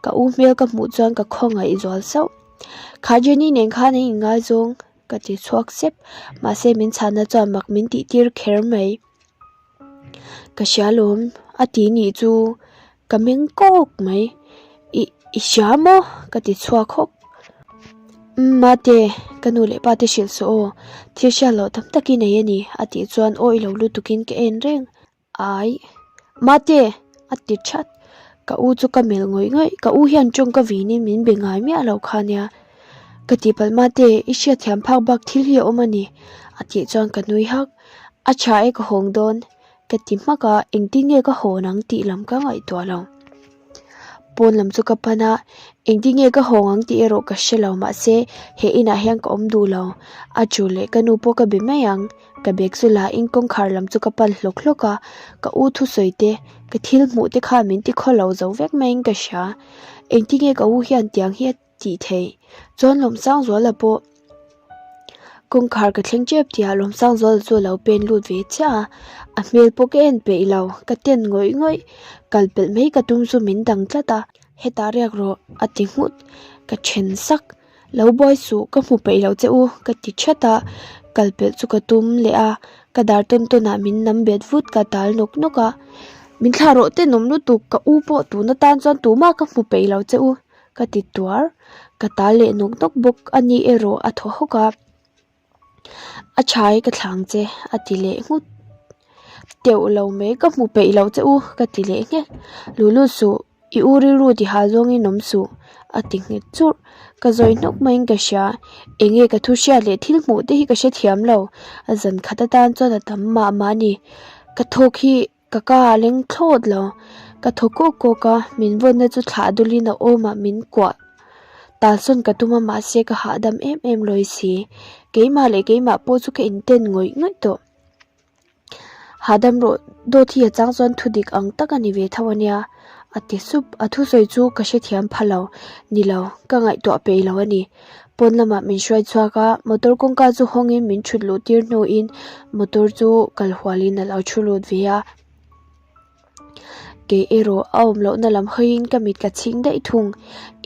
ka u hmel ka hmuh chuan ka khawngaih zual sauh. Kha Jenny nen khan an inngaizawng ka ti chhuak sep, mahse min chhanna chuan mak min tih tir kher mai. Ka hria lawm a ti nih chu ka meng kawk mai i i hria maw ka ti chhuak hawk umm mate ka nu leh pa te hrilh suh aw thil hriat loh tam tak i nei a ni a tih chuan awi lo lutuk in ka en reng ai mate a ti that ka u chu ka melh ngawih ngawih ka u hian tawng ka vin in min be ngai miah lo kha nia ka tihpalh mate i hriatthiam phak bak thil hi a awm a ni a tih chuan ka nui hak. A tha e ka hawng dawn ka ti hmak a, engtin nge ka hawn ang tih lam ka ngaihtuah lo. Pawn lam chu ka pan a, engtin nge ka hawng ang tih erawh ka hre lo mahse he inah hian ka awm duh lo. A chu leh ka nu pawh ka be mai ang, ka bag chu la in kawngkhar lam chu ka pan hlawk hlawk a, ka u thusawi te, ka thil hmuh te khan min ti khaw lo zo vek maiin ka hria. Engtin nge ka u hian tiang hi a tih theih chuan Lawmsangzuala pawh kawngkhar ka thleng tep tih ah Lawmsangzuala chu a lo pen lut ve chiah a, a hmel pawh ka en peih lo ka ten ngawih ngawih kal pelh mai ka tum chu min dang tlat a hetah riak rawh a ti nghut ka then sak lo buai suh ka hmu peih lo che u ka ti that a kal pelh chu ka tum leh a ka dar tawn tawn ah min nam bet vut ka tal nawk nawk a min thlah rawh tenawm lutuk ka u pawh tun atan chuan tumah ka hmu peih lo che u. Ka ti tuar, ka tal leh nawk nawk bawk a ni erawh a thaw hawk a, A tha e ka thlang che a ti leh nghut. Teuh lo mai ka hmu peih lo che u ka ti leh nghek. Lulu suh, i u rilru ti hah zawngin awm suh a ti nghet churh. Ka zawi hnawk maiin ka hria, enge ka thu hriat leh thil hmuh te hi ka hrethiam lo, a zan khat atan chuan a tam mah mah a ni. Ka thawk hi Ka ka a leng thlawt lo. Ka thaw kawk kawk a, min vawnna chu thlah dulin a awmah min kuah. Talsawn ka tum a mahse ka hahdam em em lawi si. Keimah leh keimah pawh chu ka inten ngawih ngawih tawh. Hahdam rawh dawt hi a chang chuan thudik ang tak a ni ve tho a nia. A ti sup, a thusawi chu ka hrethiam pha lo. Ni lo, ka ngaihtuah peih lo a ni. Pawn lamah min hruai chhuak a, motor kawngka chu hawngin min thut luh tir hnuin motor chu kal hualin a lo thu lut ve a. Kei erawh a awm lohna lam hawiin ka mit ka chhing daih thung.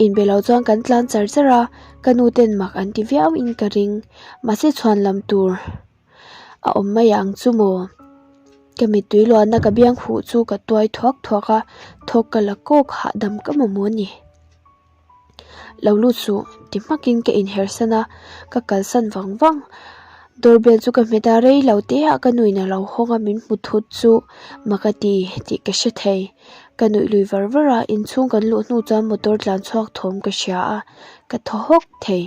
Inbe lo chuan kan tlan char char a, ka nu ten mak an ti viau in ka ring. Mahse chhuan lam tur a awm mai ang chu maw? Ka mittui luanna ka biang huh chu ka tuai thuak thuak a, thawk ka la kawk hahdam ka mamawh a ni. Lo lut suh ti hmakin ka inhersan a, ka kalsan vang vang. Door bell chu ka hmet a, rei lo te ah ka nuin a lo hawng a, min hmu thut chu mak a ti tih ka hre thei. Ka nuih lui var var a, inchhung kan luh hnu chuan motor tlan chhuak thawm ka hria a, ka thaw hawk thei.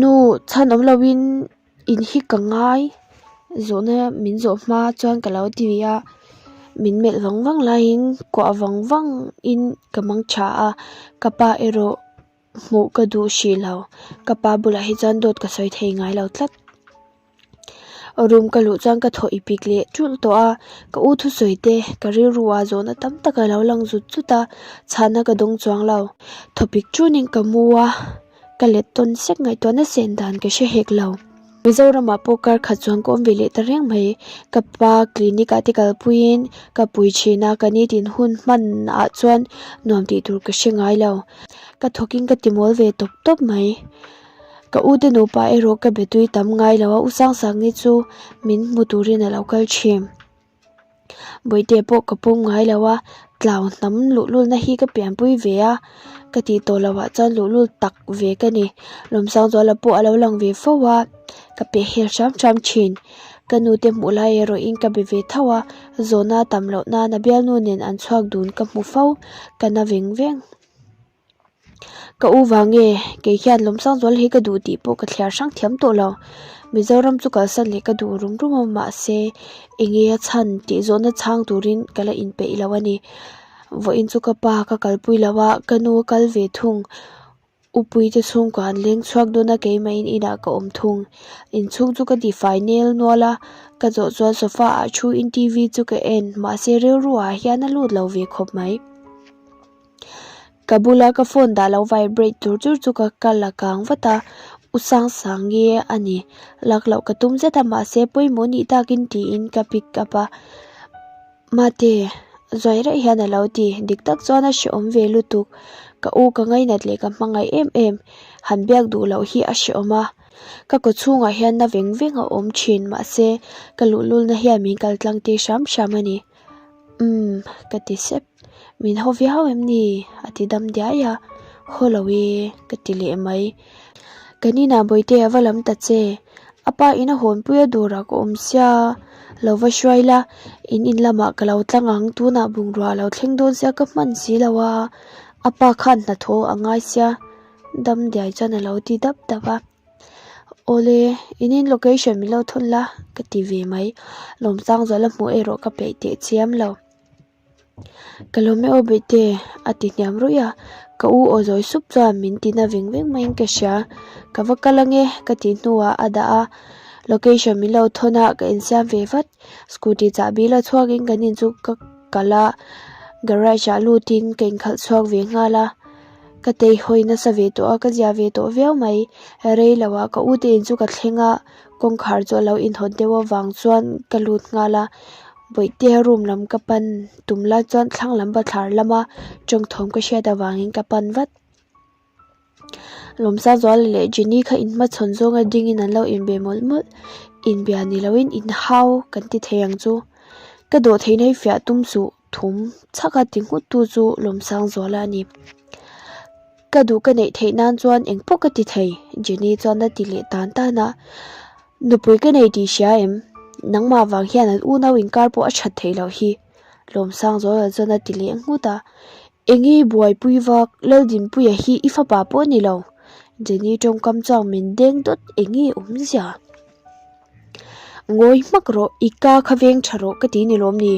Nu chhan awm loin In hi ka ngai zawhna min zawh hma chuan ka lo ti a, min melh vang vang laiin kuah vang vang in ka mang tha a, ka pa erawh hmuh ka duh hrih lo, ka pa bulah hi chuan dawt ka sawi thei ngai lo tlat. Room ka luh chuan ka thaw ipik leh ṭulh tawh a, ka u thusawi te ka rilru ah zawhna tam tak a lo lang zut zut a, chhana ka dawng chuang lo, thawpik ṭunin ka mu a. Ka let tawn sek ngaihtuahna sen dan ka hre hek lo. Mizoramah pawh kar khat chuan ka awm ve leh ta reng mai. Ka pa clinic ah te kalpuiin ka pui thin a, ka nitin hun hman ah chuan nuam tih tur ka hre ngai lo. Ka thawkin ka ti mawl ve tawp tawp mai. Ka u te nupa erawh ka be tui tam ngai lo a, U Sangsangi chu min hmu turin a lo kal thin. Bawihte pawh ka pawm ngai lo a, tlau hnam luhlulna hi ka pianpui ve a, ka tih tawh loh ah chuan luhlul tak ve ka ni. Lawmsangzuala pawh a lo lang ve fo a, Ka peh hel hram hram thin. Ka nu te hmuh lai erawh in ka be ve tho a, zawhna tam loh nan a bialnu nen an chhuak dun ka hmu fo, ka na veng veng. Ka u vang nge, kei hian Lawmsangzuala hi ka duh tih pawh ka thliar hrang thiam tawh lo. Mizoram chu kalsan leh ka duh rum rum a, mahse enge a chhan tih zawhna chhang turin ka la inpeih lo a ni. Vawiin chu ka pa ka kalpui lo a, ka nu a kal ve thung. Upuite chhungkua an leng chhuak dawn a, keimahin inah ka awm thung. Inchhung chu ka tifai nel nual a, ka zawh chuan sofa ah thu in TV chu ka en, mahse rilru ah hian a lut lo ve khawp mai. Ka bula ka phone dah lo vibrate tur chur chu ka kal a kang vat a, u sang sang nge a ni. Lak loh ka tum zet a, mahse pawimawh nih takin tiin ka pick up a. Mate, zuai raih hian a lo ti, dik tak chuan a hrehawm ve lutuk. Ka u ka ngainat leh ka hmangaih em em, han biak duh loh hi a hrehawm a. Ka kaw chhungah hian na veng veng a awm thin, mahse ka luhlulna hian min kal tlang tir hram hram a ni. Umm, ka ti sep. Min haw viau em ni? A ti dam diai a, haw lo e, ka ti leh mai. Kan inah Bawihte a va lam ta che, a pa in a hawnpui a dawrah ka awm sia, lo va hruai la, in in lamah ka lo tlang ang, tunah bungrua a lo thleng dawn sia ka hman si lo a, a pa khan hnathawh a ngai sia, dam diai chuan a lo ti dap dap a. Awle, in in location min lo thawn la, ka ti ve mai. Lawmsangzuala hmuh erawh ka peih teh chiam lo. Ka lawm e aw Bawihte, a ti hniam ruih a. Ka u aw zawi sup chuan min ti na veng veng maiin ka hria. Ka va kal ange ka tih hnuah a dah a. Location min lo thawn a, ka insiam ve vat. Scooty chahbi la chhuakin kan in chu ka kal a, garage ah lutin ka inkhalh chhuak ve nghal a. Ka tei hawi nasa ve tawh a, ka zia ve tawh viau mai. Rei lo ah ka u te in chu ka thleng a, kawngkhar chu a lo inhawn deuh avang chuan ka lut nghal a. Bawihtea room lam ka pan tum lai chuan thlang lam bathlar lama tawngthawm ka hriat avangin ka pan vat. Lawmsa Zuala leh Jenny kha inhmachhawn zawnga dingin an lo inbe mawlh mawlh. Inbia ni loin inhau kan ti thei ang chu. Ka dawh theihna hi fiah tum suh thum chhaka ti nghut tu chu Lawmsang Zuala a ni. Ka duh ka neih theih nan chuan engpawh ka ti thei Jenny chuan a ti leh tan tan a. Nupui ka nei tih hria em? Nangmah vang hian an unau inkar pawh a that theih loh hi. Lawmsang Zuala chuan a ti leh nghut a. Enge i buaipui vak, Laldinpuia hi i fapa pawh a ni lo. Jenny tawngkam chuan min deng dawt enge awmzia? Ngawi hmak rawh, i ka kha veng tha rawh ka ti ni lawm ni?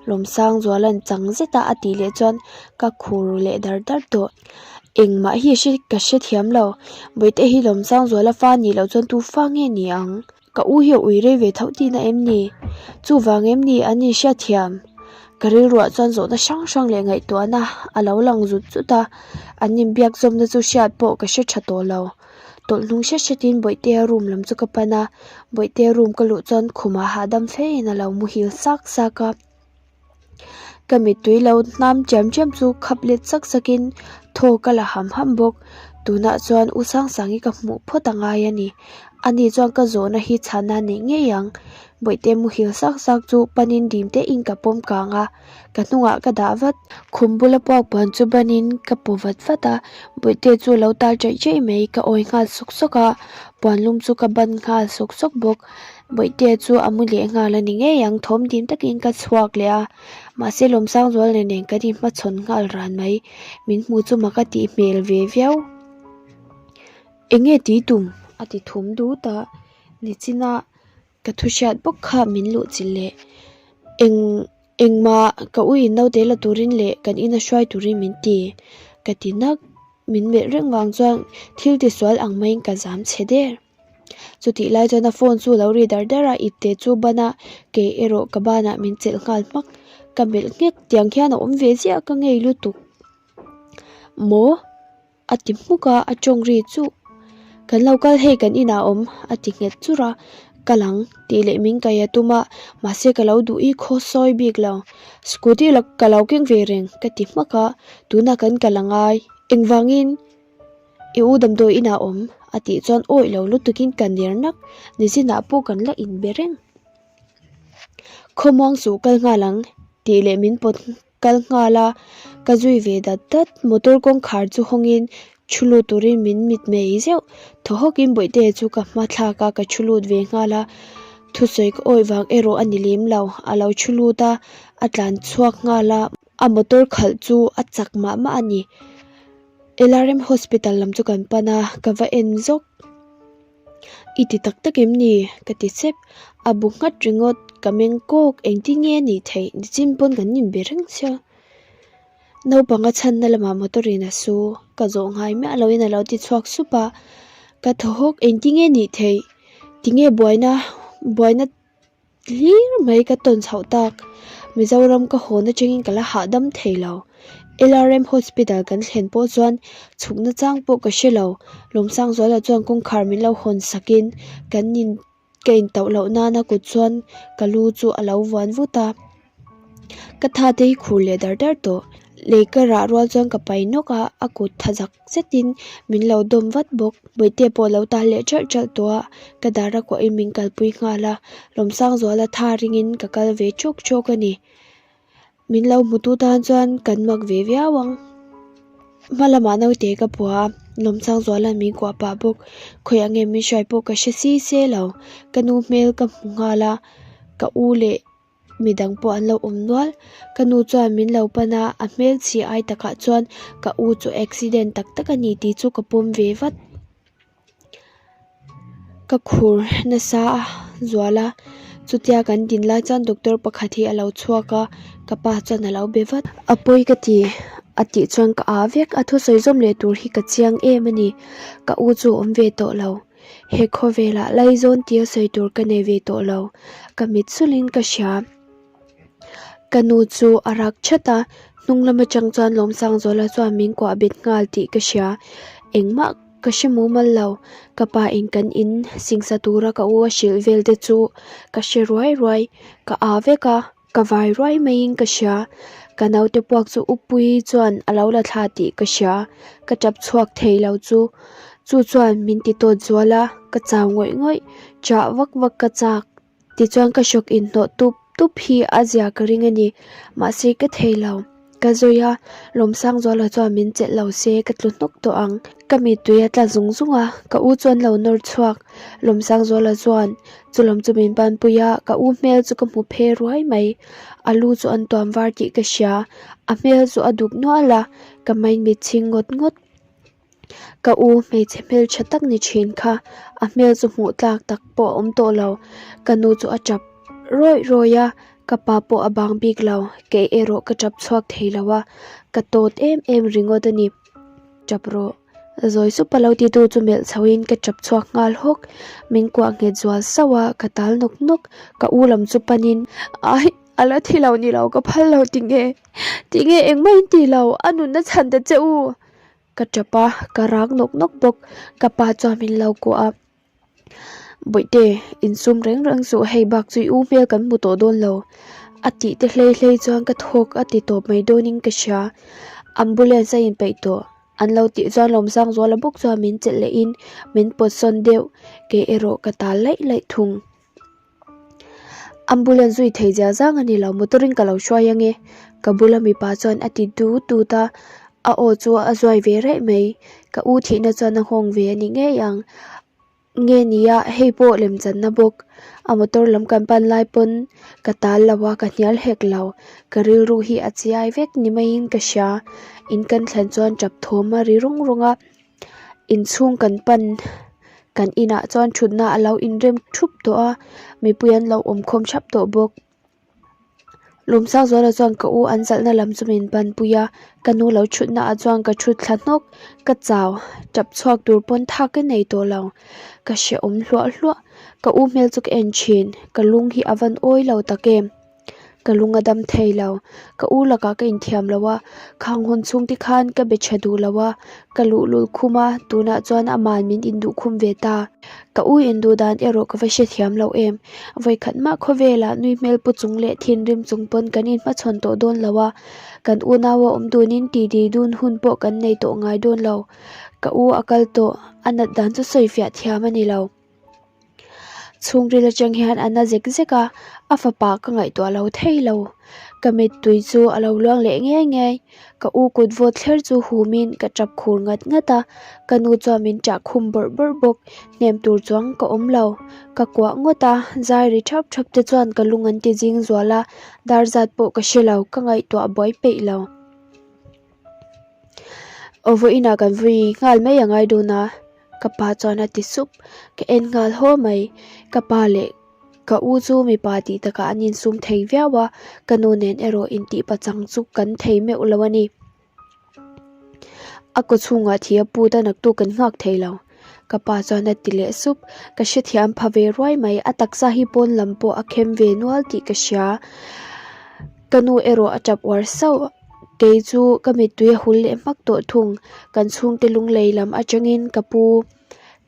Lawmsang Zuala'n chang zeta a tih leh chuan ka khur leh dar dar tawh. Engmah hi a hre ka hrethiam lo, Bawihte hi Lawmsang Zuala fa nih loh chuan tu fa nge ni ang? Ka u hi a ui rei ve tho tihna em ni? Chuvang em ni an inhriatthiam? Ka rilruah chuan zawhna hrang hrang leh ngaihtuahna a lo lang zut zut a, an inbiak zawmna chu hriat pawh ka hre tha tawh lo. Tawlh hnung hret hretin Bawihtea room lam chu ka pan a, Bawihtea room ka luh chuan khumah hahdam fein a lo muhil sak sak a. Ka mittui lo hnam chiam chiam chu khap let sak sakin thaw ka la ham ham bawk. Tunah chuan U Sangsangi ka hmuh phawt a ngai a ni. Ani chuan ka zawhna hi chhana neih ngei ang. Bawihte muhil sak sak chu panin dim tein ka pawm kang a, ka hnungah ka dah vat. Khum bula puak puan chu banin ka paw vat vat a, Bawihte chu a lo tal chaih chaih mai. Ka awi nghal sawk sawk a, puan lum chu ka ban nghal sawk sawk bawk. Bawihtea chu a mu leh nghal a ni ngei ang, thawm dim takin ka chhuak leh a, mahse Lawmsangzuala nen kan inhmachhawn nghal ran mai, min hmu chu mak a tih hmel ve viau. Enge tih tum? a ti thum dut a, nichina ka thu hriat bawk kha min luh chilh leh eng engmah ka u in naute la turin leh kan ina hruai turin min ti ka ti nak, min melh reng vang chuan thil tisual ang maiin ka zam chhe der. Chutih lai chuan a phone chu a lo ri dar dar a, ipte chu ban a, kei erawh ka banah min chelh nghal hmak. Ka melh nghek tiang hian a awm ve ziah ka ngei lutuk. Maw? A ti hmuk a, a tawng ri chuh. Kan lo kal hei kan inah a awm a ti nghet churh a, kal ang tih leh min kai a tum a, mahse ka lo duh i khaw sawi bik lo. Scooty ka lo keng ve reng ka ti hmak a, tunah kan kal a ngai. Engvangin? I u damdawi inah awm a tih chuan awih lo lutukin ka ner nak, nizinah pawh kan la inbe reng. Khawmuang suh kal nghal ang tih leh min pawt kal nghal a, ka zui ve dat dat. Motor kawngkhar chu hawngin Thu lut turin min mitmei zeuh. Thaw hawkin Bawihtea chu ka hma thlak a, ka thu lut ve nghal a. Thusawi ka awih vang erawh a ni lem lo. A lo thu lut a, a tlan chhuak nghal a. A motor khalh chu a chak mah mah a ni. LRM Hospital lam chu kan pan a, ka va en zawk. I ti tak tak em ni? Ka ti sep. A bu nghat ringawt, ka meng kawk, engtin nge a nih theih? Nichin pawn kan inbe reng sia. Naupang a chhanna lamah motor in a su, ka zawh ngai miah loin a lo ti chhuak sup a. Ka thaw hawk, engtin nge a nih theih? Tinge buaina, buaina Hlir mai ka tawn chhoh tak. Mizoram ka hawn atangin ka la hahdam thei lo. LRM Hospital kan thlen pawh chuan chhukna chang pawh ka hre lo. Lawmsangzuala chuan kawngkhar min lo hawn sakin kan in ka intauh loh nana kut chuan ka lu chu a lo vuan vut a. Ka tha te hi khur leh dar dar tawh. Lei ka rah rual chuan ka pai nawk a, a kut tha zak zetin min lo dawm vat bawk. Bawihte pawh a lo tal leh ṭalh ṭalh tawh a, ka dar a kuahin min kalpui nghal a, Lawmsangzuala tha ringin ka kal ve chawk chawk a ni. Min lo hmutu tan chuan kan mak ve viau ang. Hma lamah naute ka pua a, Lawmsangzuala'n min kuah pah bawk. Khawiah nge min hruai pawh ka hre si se lo. Ka nu hmel ka hmu nghal a, ka u leh Midang pawh an lo awm nual. Ka nu chuan min lo pan a, a hmel chhi ai takah chuan ka u chu accident tak tak a ni tih chu ka pawm ve vat. Ka khur nasa a zual a, chutia kan din lai chuan doctor pakhat hi a lo chhuak a, ka pa chuan a lo be vat. A pawi ka ti a tih chuan ka aa vek, a thusawi zawm leh tur hi ka chiang em a ni. Ka u chu a awm ve tawh lo. He khawvelah laizawn tia sawi tur ka nei ve tawh lo, ka mit sulin ka hria. Ka nu chu a rak that a, hnung lam atang chuan Lawmsangzuala chuan min kuah bet nghal tih ka hria. Engmah ka hre mumal lo, ka pa in kan in singsa tura ka u a hrilh vel te chu ka hre ruai ruai, ka aa vek a. Ka vai ruai maiin ka hria, ka naute puak chu Upui chuan a lo la thla tih ka hria, ka tap chhuak thei lo chu. Chu chuan min ti tawt zual a, ka chau ngawih ngawih, chah vak vak ka chak. Tichuan ka hrawk inhnawh tup tup hi a zia ka ring a ni, mahse ka thei lo. Ka zawi a, Lawmsangzuala chuan min chelh lo se ka tlu hnawk tawh ang. Ka mittui a tla zung zung a, ka u chuan lo nawr chhuak. Lawmsangzuala chuan chu lam chu min banpui a, ka u hmel chu ka hmu phe ruai mai. A lu chu an tuam var tih ka hria, a hmel chu a duk nual a, ka maimit chhing ngawt ngawt. Ka u hmeichhe hmel tha tak ni thin kha a hmel chu hmuh tlak tak pawh a awm tawh lo. Ka nu chu a tap rawih rawih a, ka pa pawh a bang bik lo. Kei erawh ka tap chhuak thei lo a, ka tawt em em ringawt a ni. Tap rawh. Zawi sup a lo ti tu chu melh chho in ka tap chhuak nghal hawk. Min kuah nghet zual sauh a, ka tal nawk nawk. Ka u lam chu pan in, Aih! A la thi lo ni lo, ka phal lo tinge? Tinge engmah in ti lo, a nunna chhan ta che u! Ka tap a, ka rak nawk nawk bawk. Ka pa chuan min lo kuah a, Bawihte, insum reng reng suh, hei bak chu i u hmel kan hmu tawh dawn lo. A tih te hlei hlei chuan ka thawk a ti tawp mai dawnin ka hria. Ambulance a inpeih tawh. An lo tih chuan Lawmsangzuala bawk chuan min chelh lehin min pawt sawn deuh, kei erawh ka tal laih laih thung. Ambulance zui thei zia zang a ni lo, motor in ka lo hruai ange ka bula mipa chuan a ti dut dut a, a aw chu a zuai ve raih mai, ka u thihna chuan a nghawng ve a ni ngei ang, nge nia hei pawh lemchanna bawk, a motor lam kan pan lai pawn ka tal lo a ka hnial hek lo, ka rilru hi a chiai vek ni maiin ka hria, in kan thlen chuan tap thawm a ri rawng rawng a. Inchhung kan pan kan inah chuan thutna a lo inrem thup tawh a mipui an lo awm khawm thap tawh bawk. Lawmsangzuala chuan ka u an zalhna lam chu min banpui a ka nu lo thutna ah chuan ka thut thla hnawk ka chau tap chhuak tur pawn thak ka nei tawh lo ka hrehawm hluah hluah ka u hmel chu ka en thin ka lung hi a van awi lo tak em. Ka lung a dam thei lo. Ka u lakah ka inthiam lo a, khang hawn chhung te khan ka be tha duh lo a, ka luhlul khum a, tunah chuan aman min induh khum ve ta. Ka u induh dan erawh ka va hrethiam lo em. Vawikhat mah khawvelah nui hmel pu chung leh thinrim chung pawn kan inhmachhawn tawh dawn lo a, kan unau a awm dunin titi dun hun pawh kan nei tawh ngai dawn lo. Ka u a kal tawh, a nat dan chu sawifiah thiam a ni lo. Chhungril atang hian a na zek zek a, a fapa ka ngaihtuah lo thei lo. Ka mittui chu a lo luang leh ngiai ngiai. Ka u kut vawt thler chu humin ka tap khur ngat ngat a, ka nu chuan min ṭah khum bawrh bawrh bawk. Hnem tur chuang ka awm lo. Ka kuah ngawt a, zai ri thap thap te chuan ka lung an ti zing zual a, dar zat pawh ka hre lo, ka ngaihtuah buai peih lo. Aw vawiinah kan vui nghal mai a ngai dawn a, ka pa chuan a ti sup. Ka en nghal haw mai. Ka pa leh ka u chu mipa tih takah an insum thei viau a, ka nu nen erawh intih pachang chu kan thei meuh lo a ni. A kaw chhungah thi a put a naktu kan nghak thei lo. Ka pa chuan a ti leh sup. Ka hrethiam pha ve ruai mai. A taksa hi pawn lam pawh a khem ve nual tih ka hria. Ka nu erawh a tap uar sauh. Kei chu ka mittui a hul leh hmak tawh thung. Kan chhungte lunglei lam atangin ka pu,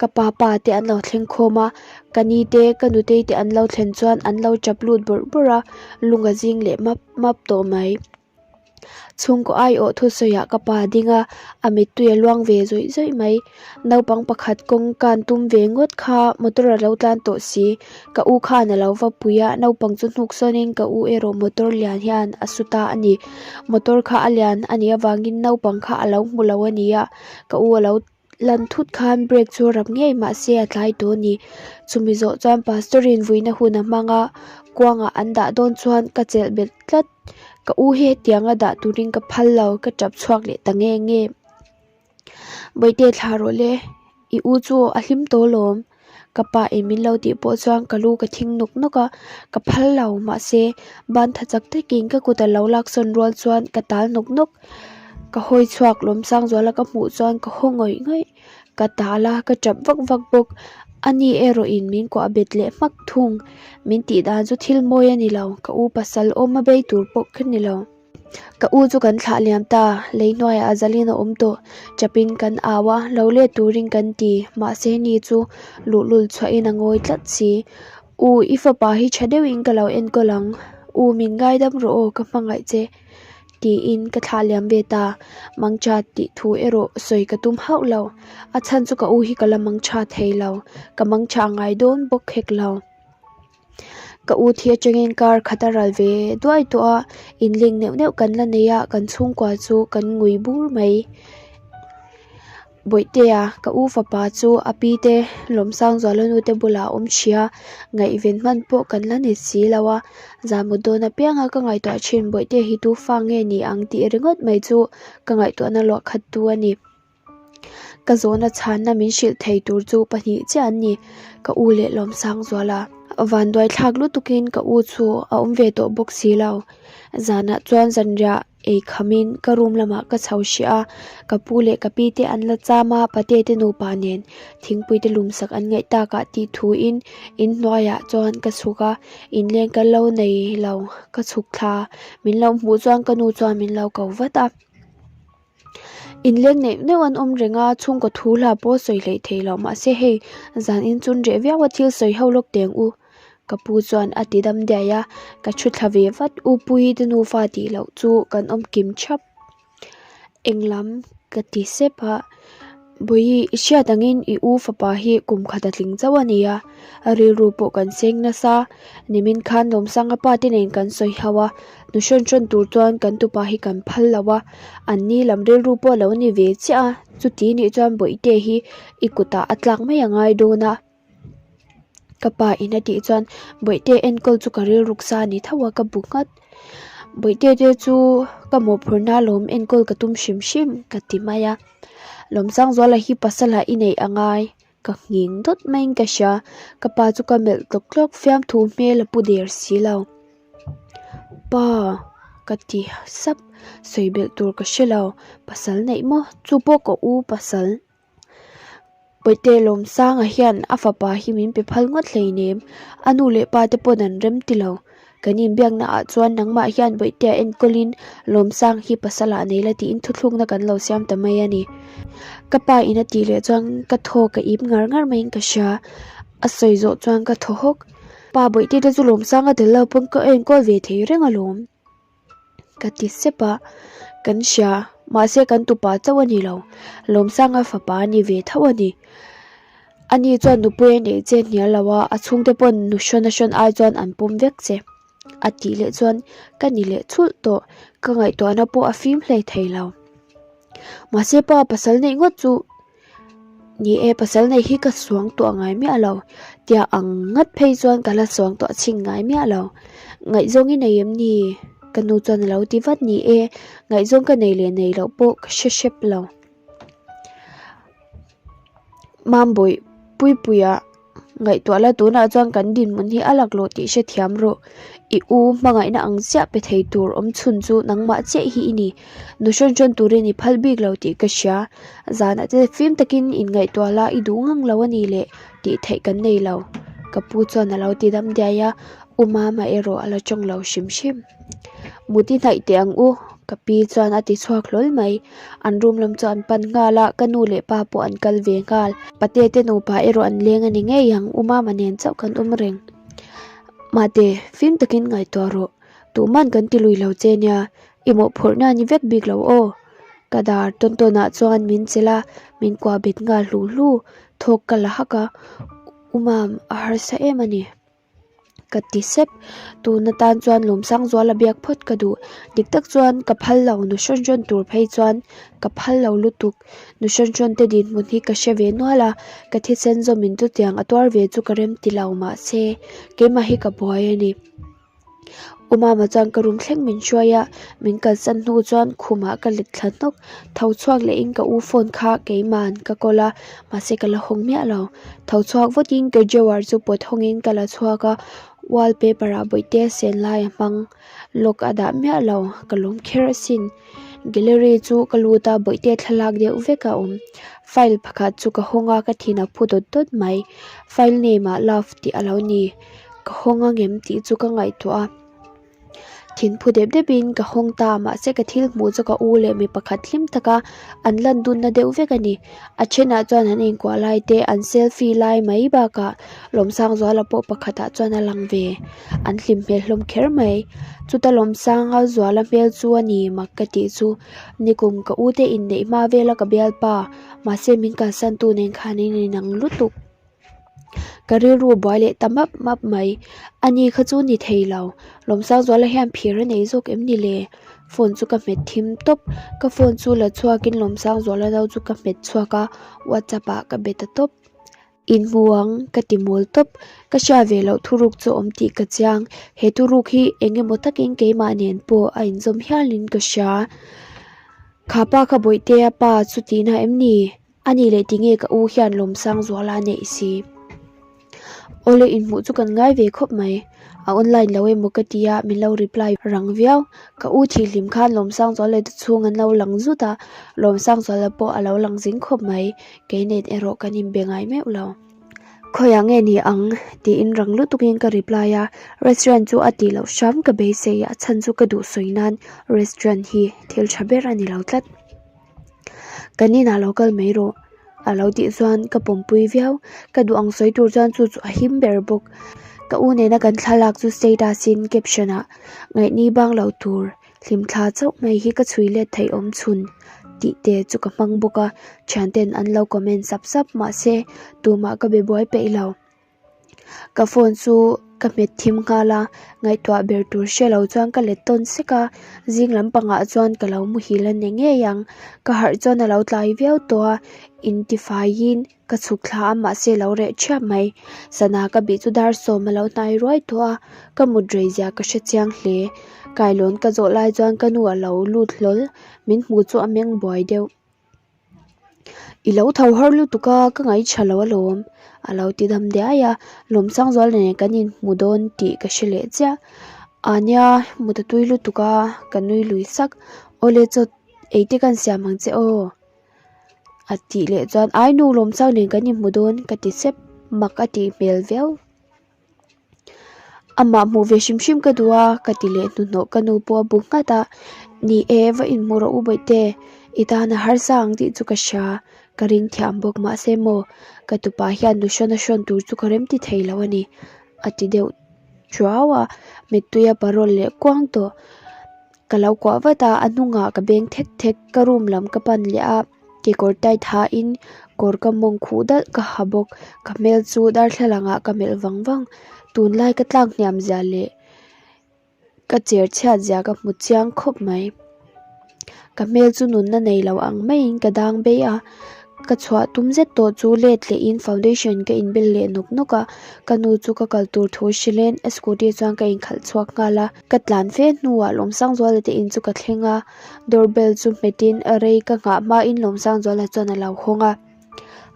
ka pa pa te an lo thleng khawm a. Ka ni te, ka nutei te an lo thlen chuan an lo tap lut bawrh bawrh a, lung a zing leh map map tawh mai. Chhungkaw aiawh thusawiah ka pa ding a, a mittui a luang ve zawih zawih mai. Naupang pakhat kawng kan tum ve ngawt kha motor a lo tlan tawh si. Ka u khan a lo va pui a, naupang chu hnuk sawnin ka u erawh motor lian hian a su ta a ni. Motor kha a lian a nih avangin naupang kha a lo hmu lo a ni a, ka u a lo Lan thut khan brake chu rap ngei mahse a tlai tawh a ni. Chumi zawh chuan pastor in vuina hun a hmang a, kuangah an dah dawn chuan ka chelh belh tlat. Ka u hi hetianga dah turin ka phal lo, ka tap chhuak leh ta nge nge. Bawihte thla rawh le, i u chu a hlim tawh alawm. Ka pa in min lo tih pawh chuan ka lu ka thing nawk nawk a, ka phal lo mahse ban tha chak takin ka kut a lo lak sawn rual chuan ka tal nawk nawk. Ka hawi chhuak Lawmsangzuala ka hmuh chuan ka haw ngawih ngawih. Ka tal a, ka tap vak vak bawk. Ani erawh in min kuah bet leh hmak thung. Min tih dan chu thil mawi a ni lo, ka u pasal awm a bei tur pawh ka ni lo. Ka u chu kan thlah liam ta, lei hnuaiah a zalin a awm tawh. Chapin kan au a, lo let turin kan ti, mahse ni chu luhlul chhuahin a ngawi tlat si. U, i fapa hi tha deuhin ka lo enkawl ang. U, min ngaidam rawh aw, ka hmangaih che. Tiin ka thlah liam ve ta. Mangcha tih thu erawh sawi ka tum hauh lo. A chhan chu ka u hi ka la mangcha thei lo, ka mangcha ngai dawn bawk hek lo. Ka u thi atangin kar khat a ral ve duai tawh a, inleng neuh neuh kan la nei a, kan chhungkua chu kan ngui bur mai. Bawihtea ka u fapa chu a pi te Lawmsangzuala nu te bulah a awm ṭhia, ngaihven hman pawh kan la ni si lo a, zahmut dawn apianga ka ngaihtuah ṭhin Bawihtea hi tu fa nge ni ang tih ringawt mai chu ka ngaihtuahna luah khat tu a ni. Ka zawhna chhanna min hrilh thei tur chu pahnih chiah an ni, ka u leh Lawmsangzuala. Vanduai thlak lutukin ka u chu a awm ve tawh bawk si lo. Zanah chuan zanriah ei khamin ka room lamah ka chho hrih a, ka pu leh ka pi te an la cham a, pate te nupa nen thingpui te lum sak an ngaih takah tih thuin inhnuaiah chuan ka chhuk a, inleng ka lo nei lo ka chhuk thla min lo hmuh chuan ka nu chuan min lo ko vat a. Inleng neuh neuh an awm reng a, chhungkaw thu hla pawh sawi hleih thei lo mahse hei zan in chun reh viau a thil sawi ho lawk teng u ka pu chuan a ti dam diai a, ka thu thla ve vat u Puii te nufa tih loh chu kan awm kim thap. Englam ka ti sep a. Bawihi, i hriat angin i u fapa hi kum khat a tling chauh a ni a, a rilru pawh kan seng nasa. Nimin khan Lawmsanga pa te nen kan sawi hauh a, nu hrawn hrawn tur chuan kan tupa hi kan phal lo a, an ni lam rilru pawh a lo ni ve chiah a, chuti nih chuan Bawihte hi i kutah a tlak mai a ngai dawn a. Ka pa in a tih chuan Bawihte enkawl chu ka rilruk sa a ni tho a, ka bu nghat. Bawihte te chu ka mawhphurhna lawm enkawl ka tum hrim hrim ka ti mai a. Lawmsangzuala hi pasal ah i neih a ngai ka nghing dawt maiin ka hria. Ka pa chu ka melh tlawk tlawk fiamthu hmel a pu der si lo. Pa ka ti sap sawi belh tur ka hre lo pasal neih maw chu pawh ka u pasal. Bawihte Lawmsanga hian a fapa hi min pe phal ngawt hleinem, a nu leh pa te pawn an rem ti lo. Kan inbiakna ah chuan nangmah hian Bawihtea enkawlin Lawmsang hi pasal ah nei la tiin thuthlukna kan lo siam ta mai a ni. Ka pa in a tih leh chuan ka thaw ka ip ngar ngar maiin ka hria. A sawi zawh chuan ka thaw hawk. Pa Bawihte te chu Lawmsanga tel lo pawn ka enkawl ve thei reng alawm. Ka ti sep a, kan hria mahse kan tupa chauh a ni lo, Lawmsanga fapa a ni ve tho a ni. Ani chuan nupui a neih che hnial lo a, a chhungte pawn nu hrawn a hrawn ai chuan an pawm vek che. A tih leh chuan ka ni leh chhulh tawh, ka ngaihtuahna pawh a fim hlei thei lo. Mahse pa pasal neih ngawt chu ni e, pasal neih hi ka suang tuah ngai miah lo, tia ang ngat phei chuan ka la suang tuah chhin ngai miah lo. Ngaihzawng i nei em ni? Ka nu chuan a lo ti vat ni e, ngaihzawng ka nei leh nei loh pawh ka hre hrep lo. Mambawi Puipuia Ngaihtuah la tunah chuan kan dinhmun hi a laklawh tih hrethiam rawh. I u hmangaihna ang chiah pe thei tur awm chhun chu nangmah chiah hi i ni. Nu hrawn hrawn turin i phal bik lo tih ka hria. Zanah te fim takin inngaihtuah la i duh ngang lo a ni le tih theih kan nei lo. Ka pu chuan a lo ti dam diai a, U Mama erawh a la tawng lo hrim hrim. Muti hnaih teh ang u, ka pi chuan a ti chhuak hlawl mai. An room lam chu an pan nghal a, ka nu leh pa pawh an kal ve nghal. Pate te nupa erawh an leng a ni ngei ang, u Mama nen chauh kan awm reng. Mate, fim takin ngaihtuah rawh, tuhman kan ti lui lo che nia, i mawhphurhna a ni vek bik lo aw. Ka dar tawn tawnah chuan min chelh a, min kuah bet nghal hlu hlu, thawk ka la hak a, U Mam, a harsa em a ni. Ka ti sep. Tun atan chuan Lawmsangzuala biak phawt ka duh. Dik tak chuan ka phal lo, nu hrawn hrawn tur phei chuan ka phal lo lutuk. Nu hrawn hrawn te dinhmun hi ka hre ve nual a, ka thisen zawmin chutiang a tuar ve chu ka rem ti lo mahse keimah hi ka buai a ni. U Mama chuan ka room thleng min hruai a, min kalsan hnu chuan khumah ka let thla hnawk. Tho chhuak lehin ka u phone kha keiman ka kawl a, mahse ka la hawng miah lo. Tho chhuak vawtin ka drawer chu pawt hawngin ka la chhuak a, wallpaper ah bawihte a sen lai a hmang. Lock a dah miah lo, ka lawm kher asin. Gallery chu ka lut a, bawihte thlalak deuh vek a awm. File pakhat chu ka hawng a, ka thin a phu dawt dawt mai. File name ah love tih a lo ni. Ka hawng angem tih chu ka ngaihtuah a, thinphu dep depin ka hawng ta mahse ka thil hmuh chu ka u leh mi pakhat hlim taka an lan dunna deuh vek a ni. A thenah chuan an inkuah lai te an selfie lai mai bakah Lawmsangzuala pawh pakhatah chuan a lang ve, an hlim hmel hlawm kher mai. Chuta Lawmsanga Zuala hmel chu a ni mak ka tih chu nikum ka u te inneih hma vela ka bialpa mahse min kalsan tu nen khan in inang lutuk. Ka rilru buai leh ta map map mai. Ani kha chu ni thei lo. Lawmsangzuala hian phir a nei zawk em ni le? Phone chu ka hmet thim tawp. Ka phone chu la chhuakin Lawmsangzuala no chu ka hmet chhuak a, WhatsApp ah ka be ta tawp. Inhmu ang ka ti mawl tawp. Ka hria ve loh thuruk chu awm tih ka chiang. He thuruk hi eng emaw takin keimah nen pawh a inzawm hialin ka hria. Kha pa kha Bawihtea pa chu tihna em ni? A nih leh tinge ka u hian Lawmsangzuala a neih si? Awle inhmuh chu kan ngai ve khawp mai. A online lo emaw ka ti a, min lo reply rang viau. Ka u thihhlim khan Lawmsangzuala te chhung an lo lang zut a, Lawmsangzuala pawh a lo lang zing khawp mai. Kei nen erawh kan inbe ngai meuh lo. Khawiah nge ni ang? tiin rang lutukin ka reply a, restaurant chu a tih loh hram ka beisei a chhan chu ka duh sawi nan restaurant hi thil tha ber a ni lo tlat. Kan inah lo kal mai rawh a lo tih chuan ka pawmpui viau. Ka duh ang sawi tur chuan chu chu a him ber bawk. Ka u nena kan thlalak chu status in caption ah ngaihni bang lo tur hlimthla chauh mai hi ka chhui let theih awm chhun tih te chu ka hmang bawk a. Thianten an lo comment sap sap mahse tumah ka be buai peih lo. Ka phone chu ka hmet thim nghal a, ngaihtuah ber tur hre lo chuan ka let tawn sek a, zing lampangah chuan ka lo muhil a ni ngei ang, ka harh chuan a lo tlai viau tawh a, intifaiin ka chhuk thla a mahse lo reh thiap mai, sana ka bih chu dar sawm a lo hnai ruai tawh a, ka mut rei zia ka hre chiang hle, kailawn ka zawh lai chuan ka nu a lo lut hlawl, min hmu chu a meng buai deuh. I lo tho har lutuk a, ka ngaihṭha lo alawm a lo ti dam diai a, Lawmsangzuala nen kan inhmu dawn tih ka hre leh chiah. Ah nia, mut a tui lutuk a, ka nui lui sak. Awle chaw ei te kan siam ang che aw a tih leh chuan ai nu Lawmsang nen kan inhmu dawn ka ti sep, mak a tih hmel viau. Amah hmuh ve hrim hrim ka duh a, ka ti leh hnuhnawh ka nu pawh a bu nghat a, Ni e, va inhmu rawh u Bawihte, i tan a harsa ang tih chu ka hria, ka ring thiam bawk mahse maw, ka tupa hian nu hrawn a hrawn tur chu ka remti thei lo a ni, a ti deuh chuau a, mittui a parawl leh kuang tawh. Ka lo kuah vat a, a hnungah ka beng thek thek, ka room lam ka pan leh a. Kekawr tight ha in kawr ka mawng khuh dalh ka ha bawk ka hmel chu darthlalang ah ka melh vang vang tunlai ka tlak hniam zia leh. Ka cher chhiat zia ka hmu chiang khawp mai. Ka hmel chu nunna nei lo ang maiin ka dang bei a, ka chhuah tum zet tawh chu let lehin foundation ka inbel leh nawk nawk a, ka nu chu ka kal tur thu hrilhin a scooty chuan ka inkhalh chhuak nghal a. Ka tlan fe hnuah Lawmsangzuala te in chu ka thleng a, door bell chu hmetin rei ka nghah hmain Lawmsangzuala chuan a lo hawng a.